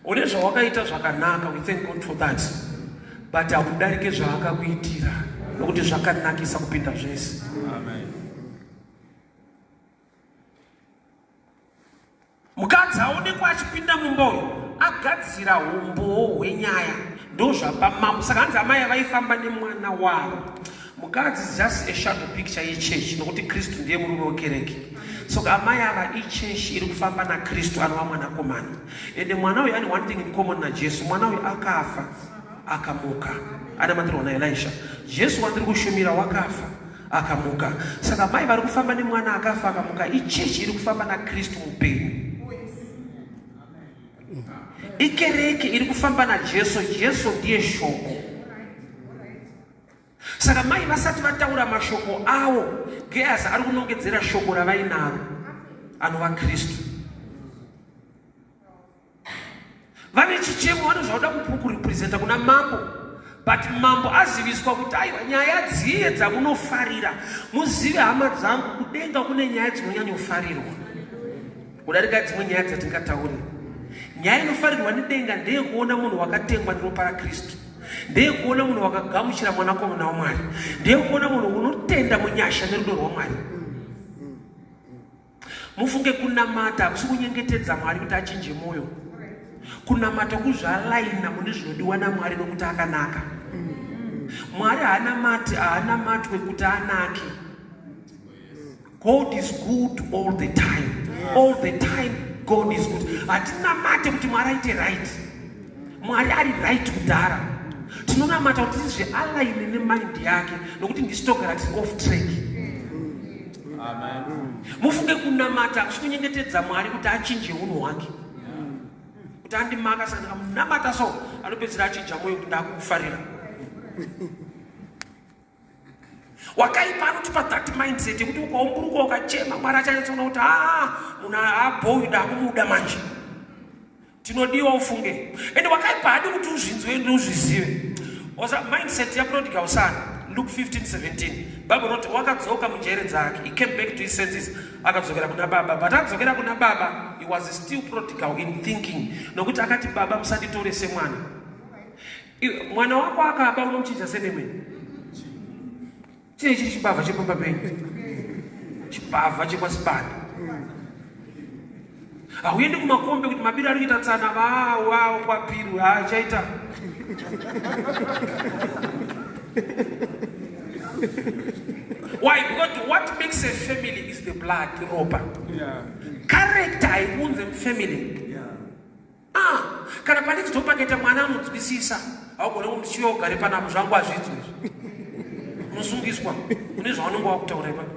Une zvawakaita zvakanaka, we thank God for that, but hakudarike zvaakakuitira, nokuti zvakanakisa kupinda zvese. Amen. Mukadzi aonekwa achipinda mumba uyu agadzira umbowo hwenyaya, ndozvapa mambo. Saka hanzi amai vaifamba nemwana wavo. Mukadzi is just a shadow picture yechechi, nokuti Kristu ndiye murume wekereke. So amai ava ichechi iri kufamba naKristu anova mwanakomana. Ende mwana uyu ane one thing in common naJesu. Mwana uyu akafa akamuka, anamatirwa naElisha. Jesu wandiri kushumira wakafa akamuka. Saka mai vari kufamba nemwana akafa akamuka ichechi iri kufamba naKristu mupenyu, ikereke iri kufamba naJesu. Jesu ndiye shoko. Saka mai vasati vataura mashoko avo, Gehazi ari kunongedzera shoko ravainaro anova Kristu. Vane chichemo, vane zvauda kurepresenta kuna mambo, but mambo aziviswa kuti aiwa, nyaya dziye dzamunofarira. Muzive hama dzangu, kudenga kune nyaya dzinonyanyofarirwa kudarika dzimwe nyaya dzatingataure. Nyaya inofarirwa nedenga ndeyekuona munhu wakatengwa neropa raKristu, ndeyekuona munhu wakagamuchira mwanakomana waMwari, ndeyekuona munhu unotenda munyasha nerudo rwaMwari. Mufunge, kunamata hakusi kunyengetedza Mwari kuti achinje mwoyo. Kunamata kuzvalaina mune zvinodiwa naMwari, nokuti akanaka. Mwari haanamati, haanamatwe kuti anake. God is good all the time. All the time God is good. Hatinamate kuti Mwari aite right. Mwari ari right kudhara. Tinonamata kuti tizvialign nemind yake, nokuti ndisu togara tiri off track. Mufunge, kunamata hakusi kunyengetedza Mwari kuti achinje unhu hwake, kuti andimaka, saka ndikamunamata so anopedzisira achinja mwoyo kuti ndakukufarira. Wakaipa anotipa that mindset yekuti ukaumburuka, ukachema, Mwari achanyatsoona kuti aa, munhu abhoyu, ndakumuda manje, tinodiwa. Ufunge, ende wakaipa hadi kuti uzvinzwe ende uzvizive. Osa mindset yaprodigal son, Luke 15:17, Bible roti wakadzoka munjere dzake. He came back to his senses, akadzokera kuna baba. But adzokera kuna baba, he was still prodigal in thinking, nokuti akati, "Baba, musanditore semwana." Mwana wako akaba, unomuchinja senemweni? Chii chiri chibavha chepamba penyu, chibavha chekwasibanda? Hauendi kumakombe kuti mabiro ari kuita tsana vawao kwapiru haachaita. Why? Because what makes a family is the blood, ropa. Character haiunze mufamily. Ah, kana pane chitopaketa mwana anonzwisisa, haugone kuti chiwe ugare panapo, zvangu hazvidzwi izvi. Unosungiswa une zvaunenge wakutaura ipapo.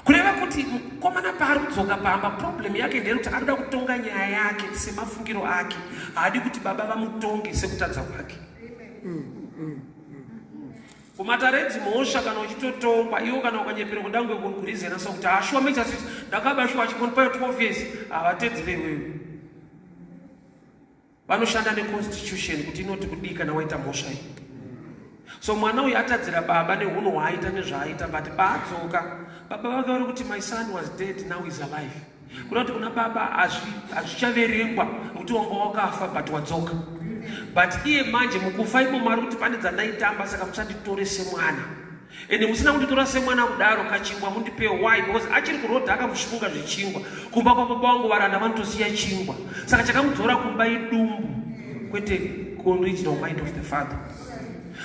Kureva kuti mukomana paari kudzoka pamba, problem yake ndeyekuti arikuda kutonga nyaya yake semafungiro ake. Haadi kuti baba vamutonge sekutadza kwake. Kumatare edzimhosva, kana uchitotongwa iwo, kana ukanyepera kudangwe kurizena sokuti ashuwa mechasiti ndakaba shuwa achikonipayo 12 years, havatedzere iwewe. Vanoshanda neconstitution kuti inoti kudii kana waita mhosva iyi. So mwana uyu atadzira baba neunhu hwaaita nezvaaita, but paadzoka, baba vake vari kuti, "My son was dead, now is alive." Kuda kuti kuna baba hazvichaverengwa nokuti wanga wakafa, but wadzoka. But iye manje mukufa imomo ari kuti, "Pane dzandaitamba, saka musanditore semwana. Ende musina kunditora semwana kudaro, kachingwa mundipewo." Why? Because achiri kurodha akamushunga zvechingwa. "Kumba kwababa vangu varanda vanotosiya chingwa." Saka chakamudzora kumba idumbu, kwete original mind of the father.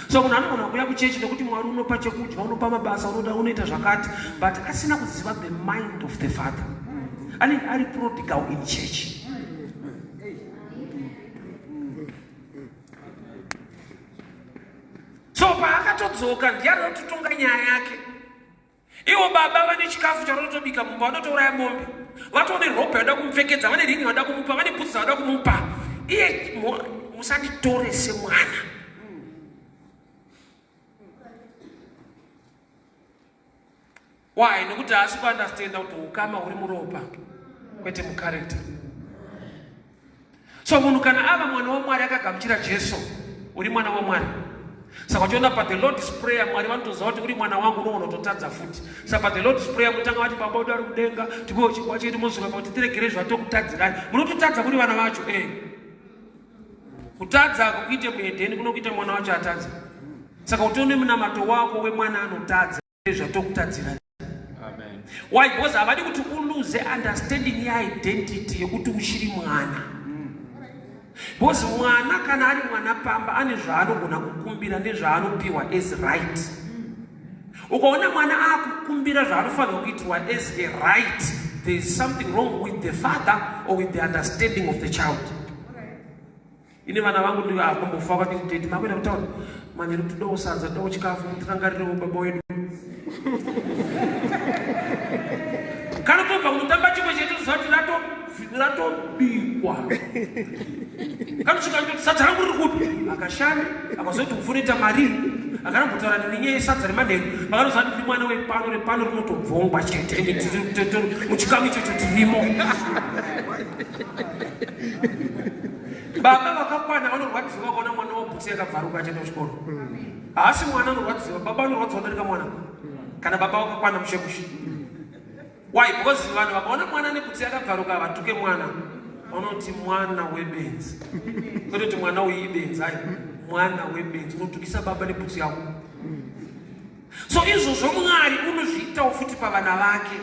So munhu anogona kuuya kuchechi nekuti Mwari unopa chekudya, unopa mabasa, unoda, unoita zvakati, but asina kuziva the mind of the father, anenge ari prodigal in church. So paakatodzoka, ndiye anototonga nyaya yake. Ivo baba vane chikafu chavanotobika mumba, vanotouraya mombe, vatone robe vanoda kumupfekedza, vane ringi vanoda kumupa, vane bhutsu dzavanoda kumupa. Iye, "Musanditore semwana." Why? Nekuti haasi kuunderstanda kuti ukama huri muropa, kwete mucharacter. So munhu kana ava mwana waMwari, akagamuchira Jesu, uri mwana waMwari. Saka uchiona pa the Lord's Prayer, Mwari vanotoziva kuti uri mwana wangu, unoona kutotadza futi. Saka pa the Lord's Prayer mutanga vati, "Baba wedu ari kudenga, tipewo chingwa chedu." Mozoka pakuti, "Tiregere zvatokutadzirai." Munototadza muri vana vacho. Kutadza kukuite muhedheni, kunokuita mwana wacho atadza. Saka utione munamato wako wemwana anotadza, zvatokutadzira. Amen. Why? Because havadi kuti uluze understanding yeidentity yekuti uchiri mwana, because mwana kana ari mwana pamba ane zvaanogona kukumbira nezvaanopiwa as right. Ukaona mwana akukumbira zvaanofanirwa kuitirwa as a right, there is something wrong with the father or with the understanding of the child. Ine vana vangu ndiakombofa vakati, "Daddy, makuenda kutaura manheru, todawo sadza, todawo chikafu, mutiranganirewo baba wedu." Kana tobva kunotamba, chimwe chetu ziva kuti ratobikwa. Kanosvika ndoti, "Sadza rangu riri kupi?" Akashande akazoti kufunoita mari, akarambotaura nenyaya yesadza remanheru. Vakanoziva kuti mwana wepano repano rinotobvongwa chete, ende muchikamu ichocho tirimo. Baba vakakwana vanorwadziwa vakaona mwana wabhutsi yakabvaruka achienda kuchikoro. Haasi mwana anorwadziwa, baba anorwadziwa kudarika mwana kana baba vakakwana mushe mushe. Why? Because vanhu vakaona mwana nebhutsi yakabvaruka, havatuke mwana, vanoti mwana webenzi, kwete kuti mwana uyu ibenzi. Ai, mwana webenzi, unotukisa baba nebhutsi yako. So izvozvo Mwari unozviitawo futi pavana vake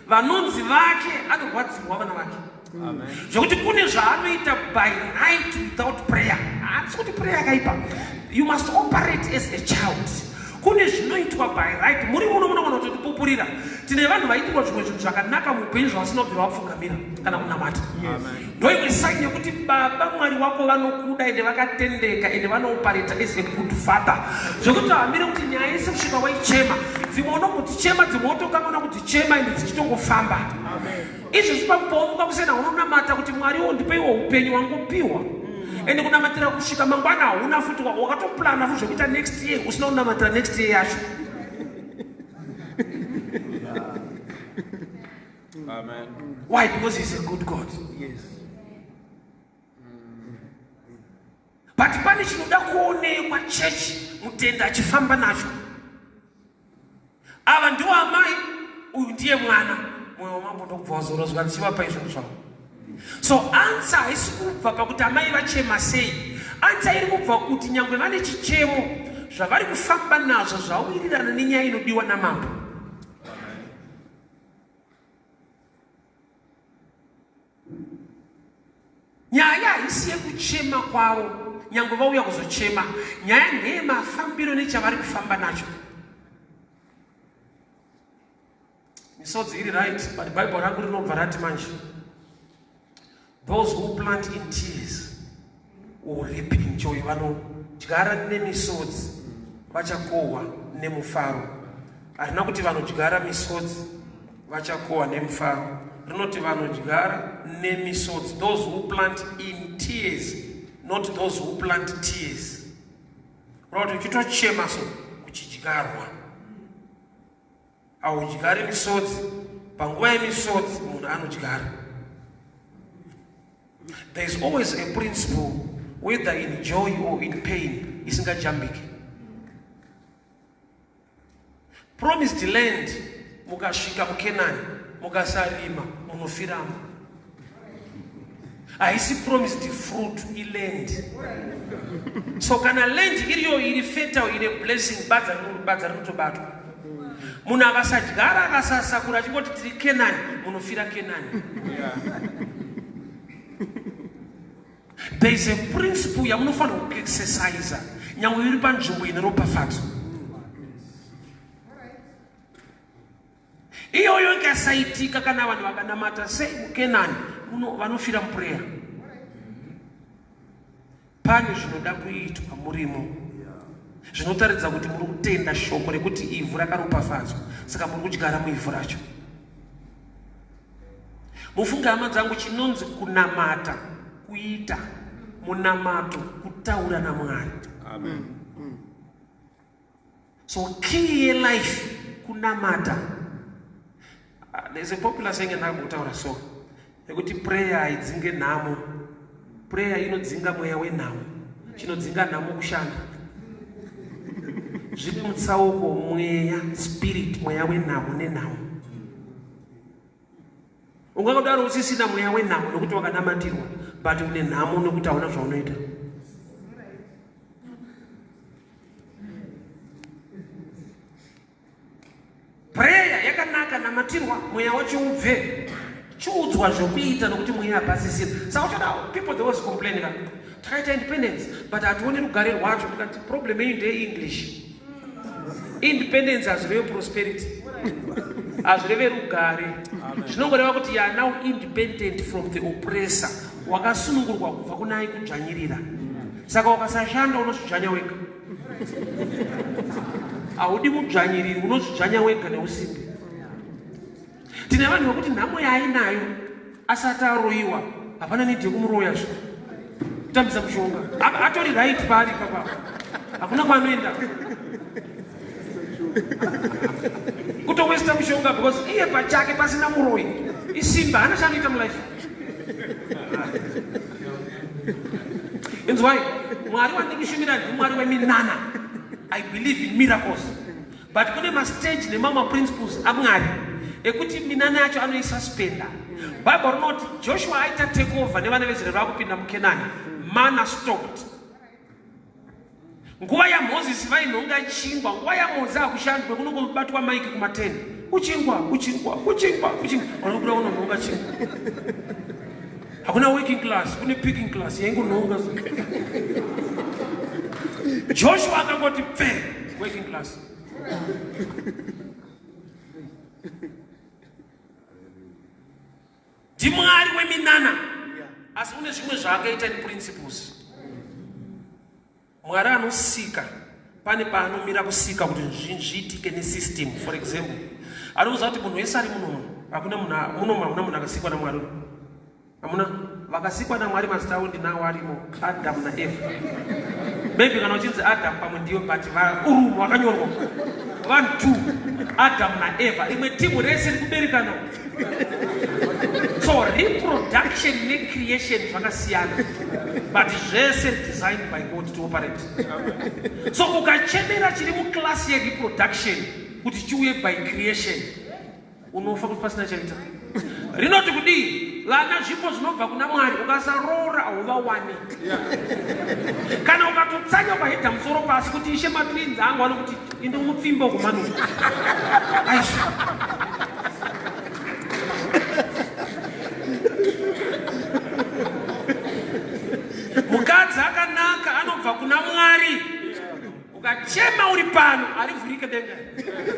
vanonzi vake. Anorwadziwa vana vake. Zvekuti kune zvaanoita by night without prayer. Haasi kuti prayer yakaipa. You must operate as a child. Kune zvinoitwa by right. Muri muno munogona kutotipupurira. Tine vanhu vaitirwa zvimwe zvinhu zvakanaka muupenyu zvavasina kubvira vapfugamira kana kunamata. Ndoimwe sign yekuti baba Mwari wako vanokuda ende vakatendeka ende vanoopareta as a good father. Zvekuti hamire kuti nyaya yese kusvika waichema. Dzimwe unombotichema dzimwe wotokanganwa kuti chema ende dzichitongofamba. Izvozvi pakupaumuka kusena unonamata kuti Mwari wo ndipeiwo upenyu wangopiwa. Ende kunamatira kusvika mangwana hauna futi wakatoplana futi zvekuita next year usina kunamatira next year yacho. Amen. Why? Because he's a good God. Yes. But pane chinoda kuonekwa chechi mutenda achifamba nacho. Ava ndiwo amai, uyu ndiye mwana. Mwoyo wamambo ndokubva wazorodzwa ndichivapa izvo zvavo. So answer haisi kubva pakuti amai vachema sei. Answer iri kubva kuti nyangwe vane chichemo zvavari kufamba nazvo zvawirirana nenyaya inodiwa namambo. Nyaya haisi yekuchema kwavo, nyangwe vauya kuzochema. Nyaya ndeye mafambiro nechavari kufamba nacho. Misodzi iri right, but Bible rangu rinobva rati manje, those who plant in tears will reap in joy. Vanodyara nemisodzi vachakohwa nemufaro. Harina kuti vanodyara misodzi vachakohwa nemufaro, rinoti vanodyara nemisodzi, those who plant in tears, not those who plant tears. Kureva kuti uchitochema so kuchidyarwa, haudyari misodzi. Panguva yemisodzi munhu anodyara. There is always a principle, whether in joy or in pain, isingajambiki. Promised land, mukasvika muKenani mukasarima munofiramo. Haisi promised fruit, iland. So kana land iriyo iri fertile, ine blessing, badza rinotobatwa. Munhu akasadyara akasasakura achingoti tiri Kenani, munofira Kenani. There is a principle yamunofanira kuexercise nyangwe iri panzvimbo ine ropafadzo. Iyoyo ikasaitika, kana vanhu vakanamata sei muKenani, vanofira muprayer. Pane zvinoda kuitwa murimo zvinotaridza kuti muri kutenda shoko rekuti ivhu rakaropafadzwa, saka muri kudyara muivhu racho. Mufunge hama dzangu, chinonzi kunamata kuita munamato kutaura naMwari. Amen. So key yelife kunamata. There's a popular saying andakutaura so yekuti prayer haidzinge nhamo. Prayer inodzinga mweya wenhamo. Chinodzinga nhamo kushanda. Zvine mutsauko mweya, spirit, mweya wenhamo nenhamo. Ungangodaro usisina mweya wenhamo nokuti wakanamatirwa, but une nhamo nokuti hauna zvaunoita. Prayer yakanaka, namatirwa mweya wacho ubve, chiudzwa zvokuita nokuti mweya hapasisina. Saka uchaona people they always complain ka, takaita independence but hationi rugare rwacho. Ndikati problem yenyu ndeye English. Independence hazvireve prosperity, hazvireve rugare. Zvinongoreva kuti you are now independent from the oppressor, wakasunungurwa kubva kuna aikudzvanyirira. Saka ukasashanda unozvidzvanya wega. Haudi mudzvanyiriri, unozvidzvanya wega neusimbe. Tine vanhu vekuti nhamo yaainayo asati aroyiwa hapana need yekumuroya zve kutambisa mushonga, atori right paari papa, hakuna kwaanoenda kutowesta mushonga because iye pachake pasina muroyi isimba, haana chaanoita mulife. Inzwai, Mwari wandiri kushumira ndiMwari weminana. I believe in miracles, but kune mastage nemamwe principles aMwari ekuti minana yacho anoisuspenda. Bible rinoti Joshua aita take over nevana veIsraeri vakupinda muKenani, mana stopped. Nguva yaMozisi vainhonga chingwa, nguva yaMozi hakushandwe, kunongobatwa maiki kuma-10, kuchingwa, kuchingwa, kuchingwa, kuchingwa, vanobuda kunonhonga chingwa. Hakuna working class, kune picking class yaingonhonga. Joshua akangoti pfe working class. Ndimwari weminana, asi une zvimwe zvaakaita in principles. Mwari anosika pane paanomira kusika kuti zvinhu zviitike nesystem. For example, anokuziva kuti munhu wese ari munomu, hakuna munhu munomu, hamuna munhu akasikwa naMwari. Hamuna vakasikwa naMwari, mazita avo ndinawo arimo, Adam naEva. Maybe kana uchinzi Adam pamwe ndiyo, but urumu wakanyorwa vanhu two, Adam naEva. Imwe timu rese riri kuberekana. So reproduction necreation zvakasiyana, but zvese designed by God to operate. So ukachemera chiri muclass yereproduction kuti chiuye by creation, unofa kuti pasina chaita. Rinoti kudii? Vana zvipo zvinobva kuna Mwari, ukasaroora hauvawani. Kana ukatotsanya ukahedha musoro pasi kuti ishe matwins angu, anokuti inde unopfimba ukumanuka. Aisha. Mukadzi akanaka anobva kuna Mwari. Ukachema uri pano harivhurike denga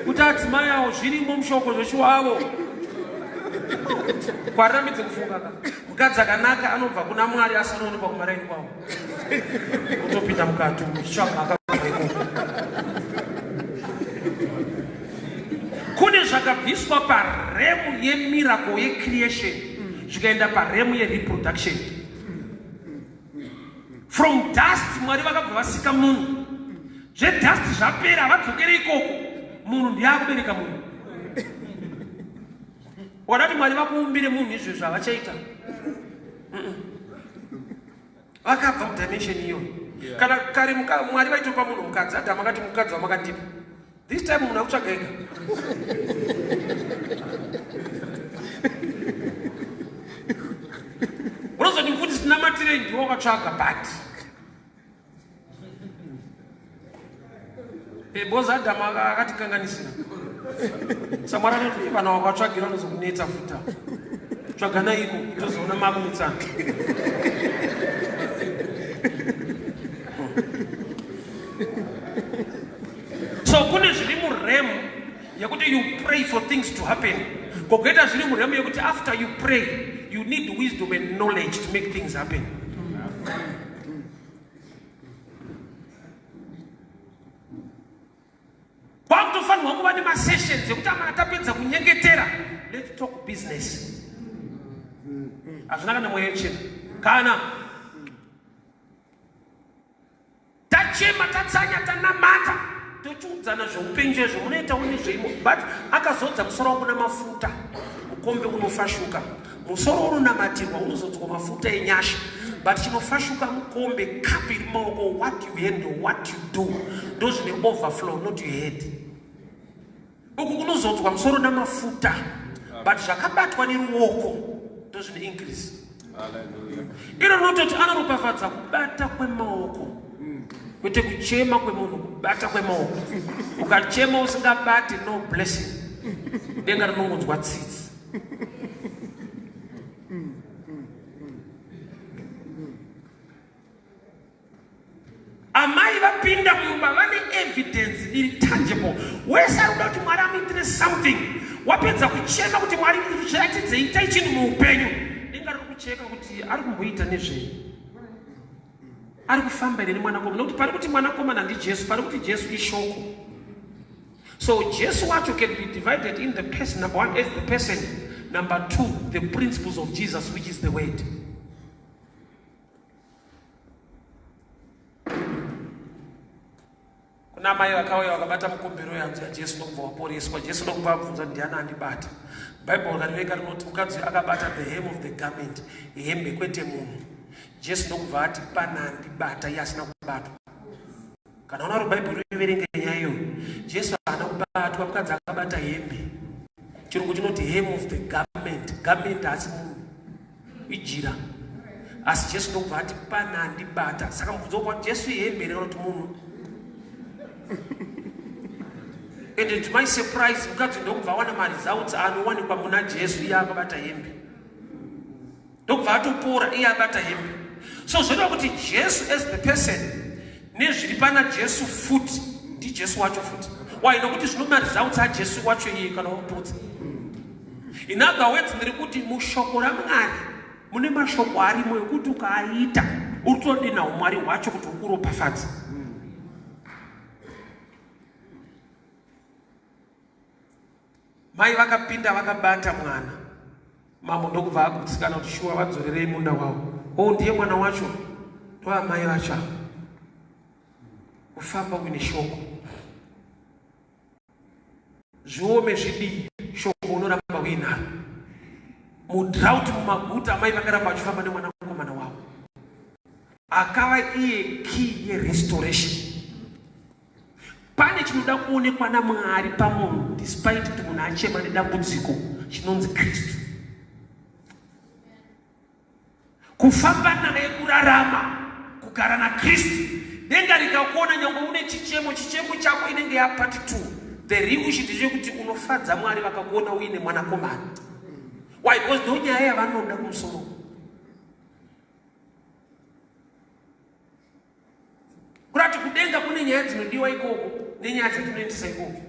kuti adzimai awo zvirimo mushoko zveshuwa avo kwarambidze kufunga ka. Mukadzi akanaka anobva kuna Mwari, asi anoonekwa kumaraini kwavo, utopinda mukati uchitsvaga akabva ikoko. Kune zvakabviswa parealm yemiracle yecreation zvikaenda parealm yereproduction. From dust Mwari vakabva vasika munhu. Zvedust zvapera, havadzokere ikoko. Munhu ndiye akubereka munhu. Wakati Mwari vakuumbire munhu, izvezvo havachaita. Vakabva mudimension iyoyo. Kana kare Mwari vaitopa munhu mukadzi, Adamu akati mukadzi wamakandipa. This time munhu akutsvaga ega. Unozoti mfundisi tinamatirei, ndiwe wakatsvaga, but because Adamu akatikanganisira. Samwari anoti vana wakatsvagira vanozokunetsa futa. Tsvagana iko tozoona makunetsana. So kune zviri murealm yekuti you pray for things to happen, kogoita zviri murealm yekuti after you pray you need wisdom and knowledge to make things happen. Kwakutofanirwa kuva nemasessions ekuti amana tapedza kunyengetera, let's talk business. Hazvina kana mweya yetsvina. Kana tachema, tatsanya, tanamata, tochiudzana zveupenyu chaizvo, munoitawo nezveimo. But akazodza musoro wangu namafuta, mukombe unofashuka. Musoro unonamatirwa, unozodzwa mafuta enyasha, but chinofashuka mukombe, cup iri mumaoko. What you handle, what you do, ndo zvine overflow, not your head. Uku kunozodzwa musoro namafuta, but zvakabatwa neruoko ndo zvine increase. Iro rinototi anoropafadza kubata kwemaoko, kwete kuchema kwemunhu, kubata kwemaoko. Ukachema usingabati, no blessing. Denga rinongonzwa tsitsi. Amai vapinda mumba vane evidence iri tangible. Wese ari kuda kuti Mwari amuitire something, wapedza kuchema kuti Mwari zviratidze, itai chinhu muupenyu, denga riri kucheka kuti ari kumboita nezvei, ari kufamba here nemwanakomana. Nokuti pari kuti mwanakomana ndiJesu, pari kuti Jesu ishoko. So Jesu wacho can be divided in the person. Number one is the person, number two the principles of Jesus, which is the word. Kuna mai vakauya vakabata mukumbiro yanzu yaJesu ndokubva waporeswa. Jesu ndokubva abvunza, ndiani andibata? Bhaibheri rariveka rinoti mukadzi uyu akabata the hem of the garment, hembe, kwete munhu. Jesu ndokubva ati pana andibata iye asina kubatwa. Kana unaro Bhaibheri uiverenge nyaya iyoyo. Jesu haana kubatwa, mukadzi akabata hembe. Chirungu chinoti hem of the garment. Garment haasi munhu, ijira. Asi Jesu ndokubva ati pana andibata. Saka mubvunzo wako, Jesu ihembe here kana kuti munhu? And to my surprise, mukadzi ndokubva awana maresults anowanikwa muna Jesu iye akabata hembe. Ndokubva atopora iye abata hembe. So zvoreva kuti Jesu as the person nezviri pana Jesu futi ndiJesu wacho futi. Why? Nokuti zvino maresults aJesu wacho iye kana wamupodza. In other words, ndiri kuti mushoko raMwari mune mashoko arimo ekuti ukaaita uri kutodena umwari hwacho kuti ukuropafadze. Mai vakapinda vakabata mwana. Mambo ndokubva agutsikana kuti shuwa vadzorerei munda wavo. Oh, ndiye mwana wacho ndoamai vacho ava. Kufamba uine shoko. Zviome zvidii, shoko unoramba uinaro. Mudrought mumaguta amai vakaramba vachifamba nemwanakomana wavo. Akava iye key yerestoration. Pane chinoda kuonekwa naMwari pamunhu despite kuti munhu achema nedambudziko chinonzi Kristu. Kufamba naye, kurarama, kugara naKristu. Denga rikakuona nyangwe une chichemo, chichemo chako inenge yapart 2. The real issue ndechekuti unofadza Mwari vakakuona uine mwanakomana. Why? Because ndonyaya yavanoda kumusoro. Kurati kudenga kune nyaya dzinodiwa ikoko nenyaya dzatinoendesa ikoko.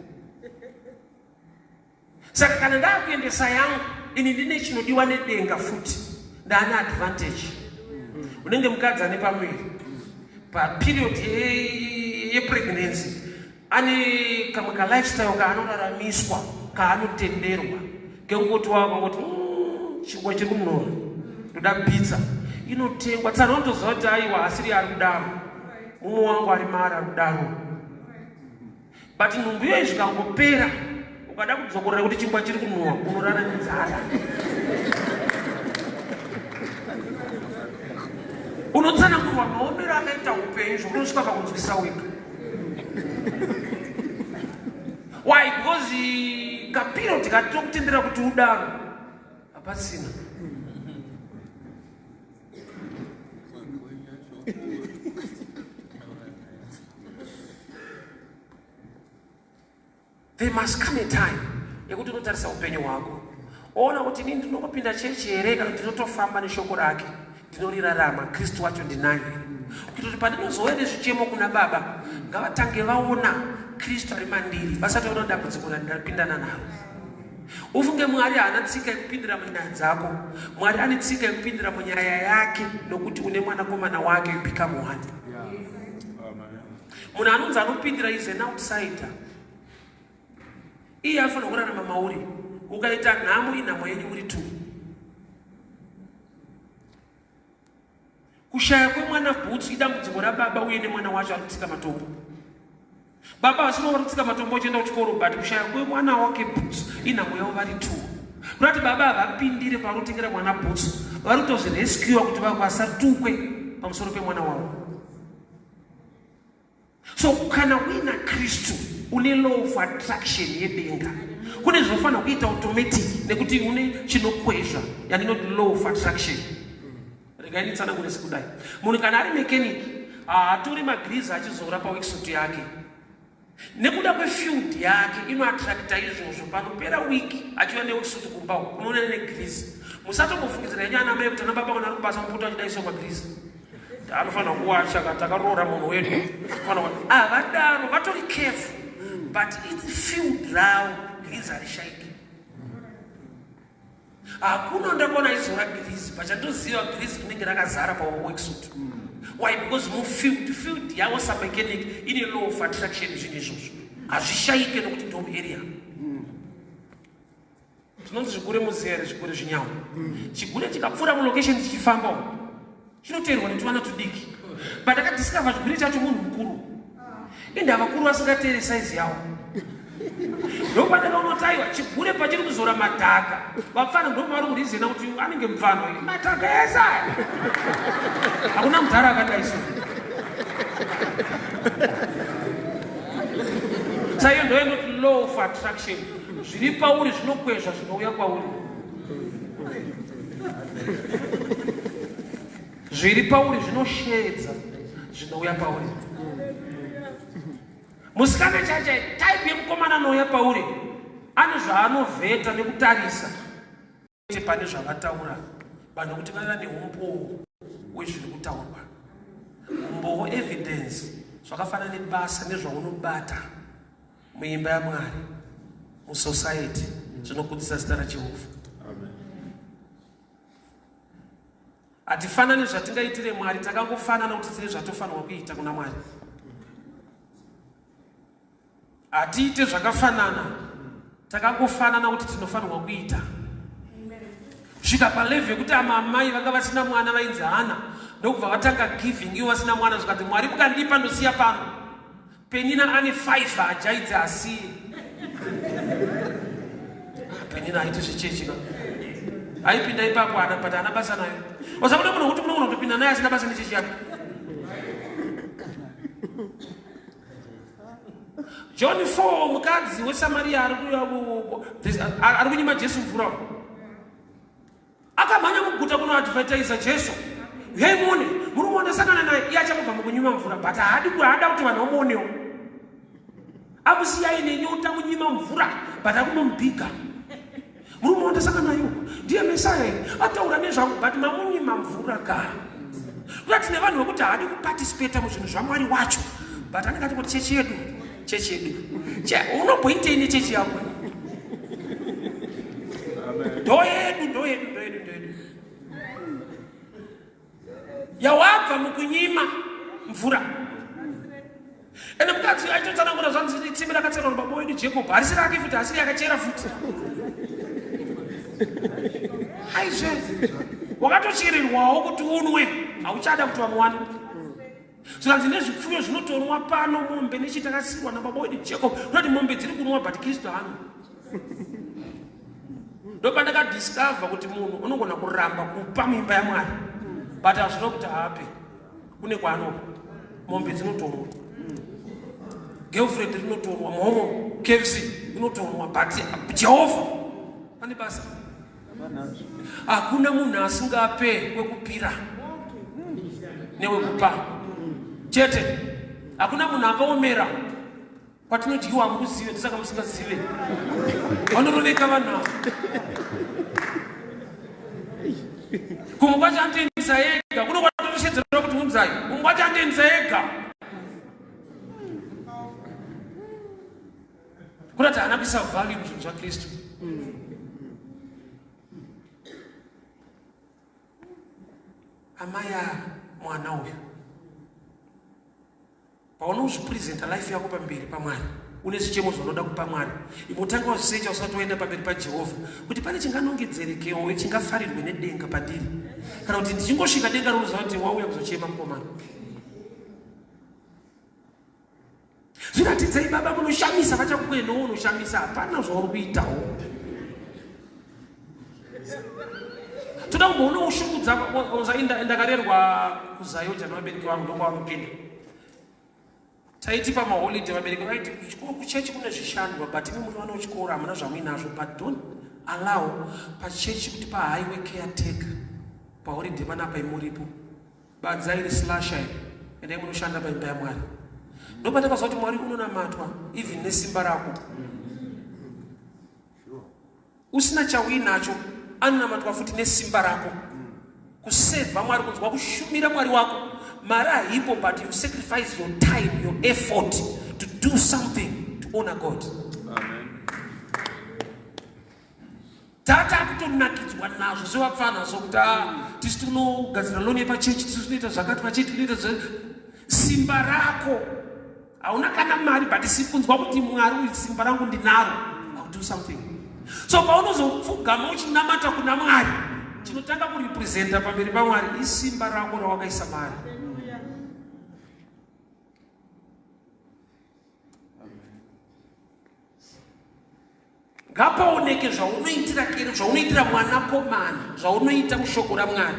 Saka kana ndakuendesa yangu ini ndine chinodiwa nedenga futi, ndaane advantage. Unenge mukadzi ane pamuviri paperiod yepregnancy ane kamwe kalifestyle kaanoraramiswa kaanotenderwa kekungoti wakangoti chingwa chiri kunora ndoda pizza inotengwa tsano unotoziva kuti aiwa asiri ari kudaro mumwe wangu ari maari ari kudaro but nhumbu iyoyi zvikangopera ukada kudzokorera kuti chingwa chiri kunhuwa unorara nenzara unotsanangurwa maomero akaita upenyu zvokunosvika pakunzwisa wega. Why? Because kaperiod katokutendera kuti udaro hapasina. There must come a time yekuti unotarisa upenyu hwako oona kuti inini ndinongopinda chechi here kana ndinotofamba neshoko rake ndinorirarama Kristu wacho ndinaye here, kuita kuti pandinozouya nezvichemo kuna baba ngavatange vaona Kristu ari mandiri vasati vaona dambudziko randapindana naro. Ufunge Mwari haana tsika yekupindira munyaya dzako. Mwari ane tsika yekupindira munyaya yake nokuti une mwanakomana wake, you become one. Munhu anonzi anopindira is an outsider. Iye afanira kurarama mauri. Ukaita nhamo inhamo yenyu muri two. Kushaya kwemwana bhutsu idambudziko rababa uye nemwana wacho ari kutsika matombo. Baba vasina vari kutsika matombo vachienda kuchikoro, but kushaya kwemwana wake bhutsu inhamo yavo vari two. Kurati baba havapindire pavanotengera mwana bhutsu, vari kutozvirescuwa kuti vasatukwe pamusoro pemwana wavo. So kana uina Kristu une law of attraction yedenga, kune zvinofanira kuita automatic nekuti une chinokwezva yandinoti law of attraction. Regai nditsanangure sekudai, munhu kana ari mechanic haatori magrizi achizora paworksuit yake nekuda kwefield yake inoattracta izvozvo. Panopera week achiuya neworksuit kumba uku unoona negrizi. Musatombofungidzira henyu ana mai kuti ana baba kana ari kubasa mupota achidaiswa magrizi anofanira kuwacha kana takaroora munhu wedu havadaro, vatori careful, but its field ravo grease harishaiki. Hakuna ndakaona izora grease, pachandoziva grease rinenge rakazara paworksuit. Why? Because mufield field yavo samechanic ine law of attraction, zvinhu izvozvo hazvishaike nokuti ndo area zvinonzi zvigure muziya here, zvigure zvinyawo. Chigure chikapfuura mulocation chichifamba umu chinoteerwa netuvana tudiki, but akadiscover chigure chacho munhu mukuru. Inda vakuru vasingateere saizi yavo, ndopandakaona kuti aiwa, chigure pachiri kuzora madhaka vapfana ndopavari kurizena kuti anenge mupfano madhaka ese aya, hakuna mudhara akadai. So saiyo ndoinoti law of attraction, zviri pauri zvinokwezva zvinouya kwauri, zviri pauri zvinosheedza zvinouya pauri. Musikana chacha type yemukomana anouya pauri ane zvaanovheta nekutarisa pane zvavataura. But nokuti vaiva neumbowo wezviri kutaurwa. Umbowo, evidence, zvakafanana nebasa nezvaunobata muimba yaMwari, musociety, zvinokudzisa zita raJehovha. Hatifanani zvatingaitire Mwari, takangofanana kuti tine zvatofanirwa kuita kuna Mwari. Hatiite zvakafanana, takangofanana kuti tinofanirwa kuita. Kusvika palevhi yekuti amamai vanga vasina mwana vainzi Hana, ndokubva vatanga giving ivo vasina mwana, zvikanzi Mwari mukandipa ndosiya pano. Penina ane 5 hajaidze asiye. Penina haiti zvechechi ka. Aipinda ipapo ana but ana basa nayo. Osakuda munhu kuti munogona kutopinda naye asina basa nechechi yake. John 4 mukadzi weSamaria ari kunyima Jesu mvura. Akamhanya muguta kunoadvertisa Jesu. Hey muone, murume wandasangana naye iye achangobva mukunyima mvura but haadi haada kuti vanhu vamuonewo. Akusiyai nenyota kunyima mvura but akunomubhiga. Murume wandasangana naye ndiye Mesaya here? Ataura nezvangu but mamunyima mvura ka. Kuda tine vanhu vekuti haadi kuparticipata muzvinhu zvaMwari wacho but anenge ati kuti chechi yedu chechi yedu unomboitei nechechi yako ndoyedu ndoyedu ndoyedu ndoyedu yawabva mukunyima mvura ende mukadzi achitotsanangura zvanzi tsime rakatserwa nababa wedu Jacob harisi rake futi asiri akachera futi aizve wakatochererwawo kuti unwe hauchada kuti vamwe wane zvikanzi nezvipfuyo zvinotonwa pano mombe nechitakasirwa nababa wedu Jacob unoti mombe dziri kunwa but Kristu haanwi Ndopandakadiscover kuti munhu unogona kuramba kupa muimba yaMwari but hazvina kuti haape kune kwaanopa. Mombe dzinotorwa, girlfriend rinotorwa, mhomo KFC inotorwa, but Jehovha pane basa. Hakuna munhu asingape kwekupira newekupa chete. Hakuna munhu akaomera kwatinodyiwa hamukuzive, ndosaka musingazive. Vanoroveka vanhu ava. Kumwe kwacho anotoendesa ega, kuno kwatotoshedzera kuti unzai. Kumwe kwacho anotoendesa ega. Kurati haana kuisa value muzvinhu zvaKristu. Amai ava mwana uyu Paunozvipresenta life yako pamberi paMwari, une zvichemo zvaunoda kupa Mwari. Imbotanga wazvisecha usati waenda pamberi paJehovha kuti pane chinganongedzerekewo chingafarirwe nedenga pandiri, kana kuti ndichingosvika denga rinoziva kuti wauya kuzochema mukomana. Zviratidzei baba munoshamisa, vachakukwenowo unoshamisa, hapana zvauri kuitawo. Toda kumboona ushungudza ndakarerwa kuZayoja nevabereki vangu ndokwavanopinda. Taiti pamaholiday vabereki vaiti kuchechi kune zvishandwa but imi muri vana vechikoro hamuna zvamuinazvo but don't allow pachechi kuti pahaiwe caretaker paholiday panapa imuripo badza iri slasher iri endai munoshanda paimba yaMwari. Ndopatakaziva kuti Mwari unonamatwa even nesimba rako. Usina chauinacho anonamatwa futi nesimba rako. Kusevha Mwari kunzwa kushumira Mwari wako. Mari haipo but you sacrifice your time, your effort to do something to honor God. Amen. Tata akutonakidzwa nazvo sevapfana sokuti ah, tisu tinogadzira loni yepachechi, tisu tinoita zvakati pachechi, tinoita simba rako hauna kana mari but sikunzwa kuti Mwari uyu simba rangu ndinaro, I'll do something. So paunozopfugama uchinamata kuna Mwari, chinotanga kurepresenta pamberi paMwari isimba rako rawakaisa mari. Ngapaoneke zvaunoitira kero, zvaunoitira mwanakomana, zvaunoita mushoko raMwari.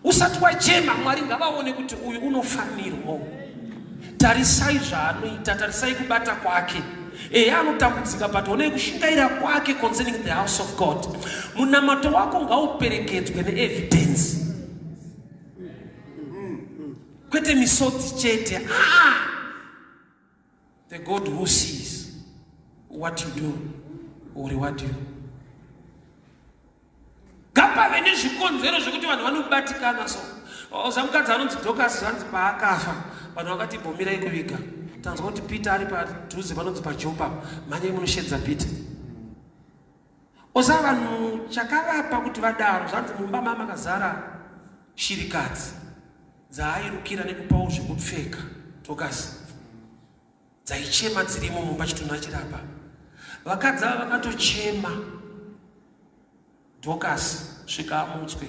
Usati wachema, Mwari ngavaone kuti uyu unofanirwa. Tarisai zvaanoita, tarisai kubata kwake. Eya anotambudzika, but onai kushingaira kwake concerning the house of God. Munamato wako ngauperekedzwe neevidence, kwete misodzi chete. Ah! The God who sees what you do will reward you. Ngapave nezvikonzero zvekuti vanhu vanobatikana so. Oza mukadzi anonzi Dorcas zvanzi paakafa vanhu vakati bomirai kuviga. Tanzwa kuti Peter ari padhuze panonzi paJopa. Mhanyai munoshedza Peter. Oza vanhu chakavapa kuti vadaro zvanzi mumba mamakazara shirikadzi dzaairukira nekupawo zvekupfeka Dorcas. Dzaichema dzirimo mumba chitunha chirapa. Vakadzi ava vakatochema Dorcas svika amutswe.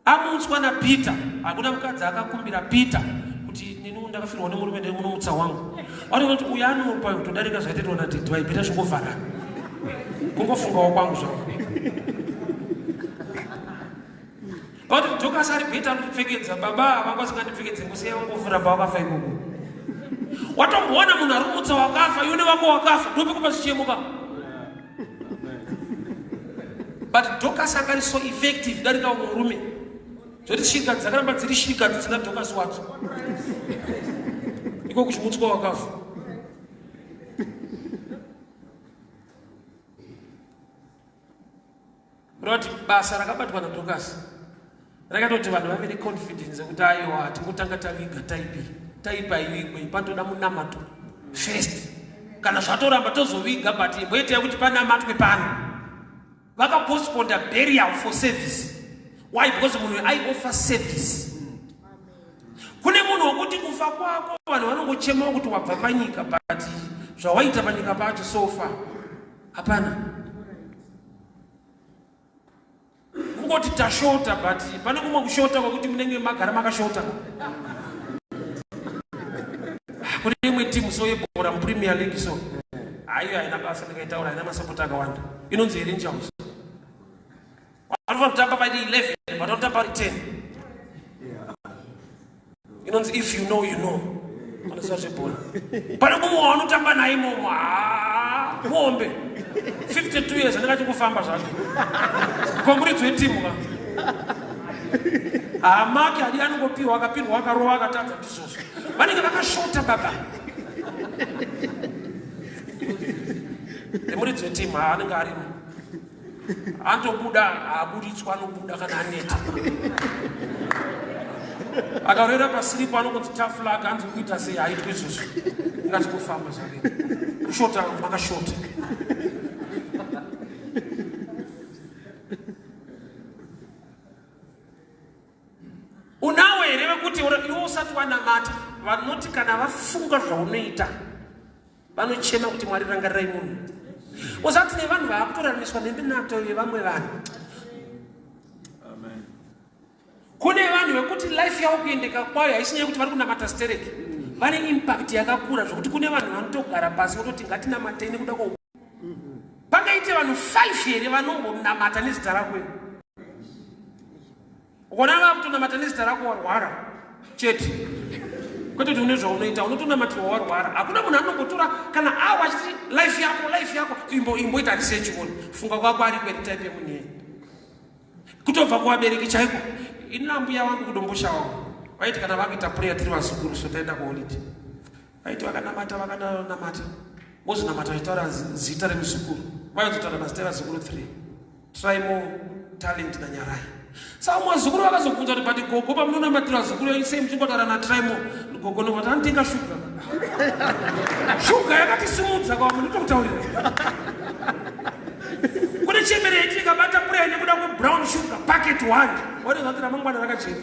Amutswa naPeter, hakuna mukadzi akakumbira Peter kuti nini ndakafirwa nemurume ndiri munomutsa wangu. Vanoti uyu anopa kutodarika zvaitoitwa nadhidhi vaipita zvingovhara. Kungofungawo kwangu zvangu. But Dorcas ari better anotipfekedza baba vanga vasingandipfekedze ngosiya vangofura pavakafa ikoko. Watomboona munhu ari kumutsa wakafa iwe nevako wakafa ndopekupa zvichemo ka. But Dorcas anga ari so effective darika umwe murume. Zvoti shirikadzi dzakaramba dziri shirikadzi dzina Dorcas wadzo. Iko kuchimutswa wakafa. Kureva kuti basa rakabatwa naDorcas rakaita kuti vanhu vave neconfidence yekuti aiwa tingotanga taviga taipi taipi haivigwe panotoda munamato first kana zvatoramba tozoviga but imboitai kuti panamatwe pano vakapostponda burial for service why because munhu aioffer service kune munhu wekuti kufa kwako vanhu vanongochemawo kuti wabva panyika but zvawaita panyika pacho so far hapana kungoti tashota but pane kumwe kushota kwekuti munenge magara makashota kune imwe timu so yebhora mupremier league so haiyo haina basa ndikaitaura haina masapota akawanda inonzi rangers vanofanira kutamba paiti 11 but vanotamba vari 10 inonzi if you know you know vanoziva zvebhora pane mumwe wavanotamba naye imomo haa muombe 52 years anenge achingofamba zvake konguridzi wetimu ka hamaki adi anongopiwa akapirwa akarova akatadza ndizvozvo vanenge vakashota baba emuridzi wetimu haa anenge arimo Antobuda haaburitswa anobuda kana aneta. Akarera pasiripo anongonzi tough luck anzi kuita sei haitwi izvozvo. Ingati kufamba zvake. Kushota makashota. Unawo here vekuti iwe usati wanamata vanoti kana vafunga zvaunoita vanochema kuti Mwari rangarirai munhu. Usati nevanhu vaakutoraramiswa neminato yevamwe vanhu. Kune vanhu vekuti life yavo kuendeka kwayo haisi nyaya yekuti vari kunamata stereki. Vane impact yakakura zvekuti kune vanhu vanotogara pasi vototi ngatinamatei nekuda kwa pangaite vanhu 5 here vanombonamata nezita rako iwe. Ukaona vakutonamata nezita rako warwara chete kwete kuti une zvaunoita unotonamatirwa warwara hakuna munhu anongotora kana awa achiti life yako life yako imbo imboita research uone funga kwako ari kwete type yemunhu yeye kutobva kuvabereki chaiko ini ambuya vangu kudomboshawa vaiti kana vakuita prayer tiri vazukuru so taenda kuholiday vaiti vakanamata vakanamata vozonamata vachitaura zita remuzukuru vainzotaura mazita evazukuru 3 Trimo, Talent naNyarai. Saka mumwe vazukuru vakazobvunza kuti but gogo pamunonamatira vazukuru venyu sei muchingotaura naTrimo? Gogo ndobva kuti anotenga shuga. Shuga yakatisimudza kwa munhu tokutaurira. Kune chembere yetu ikabata prayer nekuda kwebrown sugar packet one. Watoziva kuti ramangwana rakachena.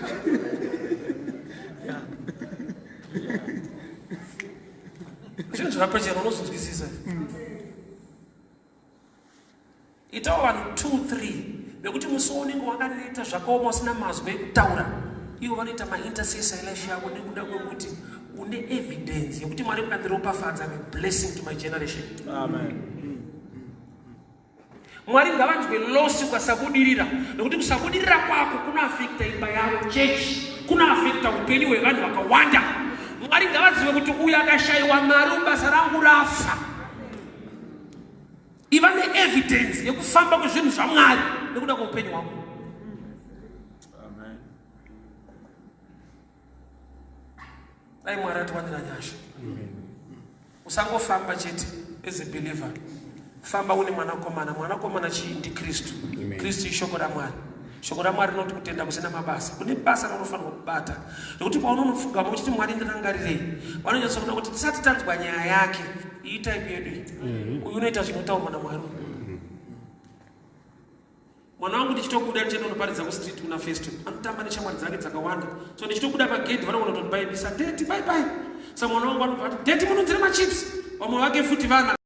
Zvinhu zvakapachena unozonzwisisa. Itawo vanhu 2 3 vekuti musi waunenge wakaneta zvakaoma usina mazwi ekutaura ivo vanoita maintercessor elife yako nekuda kwekuti une evidence yekuti Mwari mukandiropafadza I'm a blessing to my generation. Amen. Mwari ngavanzwe losi ukasabudirira nekuti kusabudirira kwako kunoafekta imba yavo chechi kunoafekta upenyu hwevanhu vakawanda. Mwari ngavazive kuti uyu akashayiwa mari basa rangu rafa. Iva neevidence yekufamba kwezvinhu zvaMwari nekuda kweupenyu hwako. Dai Mwari atiwanira nyasha. Usangofamba chete as a believer. Famba une mwanakomana. Mwanakomana chii? NdiKristu. Kristu ishoko raMwari. Shoko raMwari rinoti kutenda kusina mabasa. Kune basa raunofanirwa kubata, nekuti paunonopfugama uchiti, "Mwari, ndirangarirei," vanonyatsokuona kuti tisati tanzwa nyaya yake. Iyi type yedu iyi, uyu unoita zvinotaurwa naMwari. Mwana wangu, ndichitobuda ndichienda kunoparidza kustreet kuna Festo, anotamba neshamwari dzake dzakawanda. So ndichitobuda pagedhi, vanogona kutondibaibisa, "Daddy, bye bye." Sa mwana wangu anobva ati, "Daddy, munonzire machips." Vamwe vake futi vana.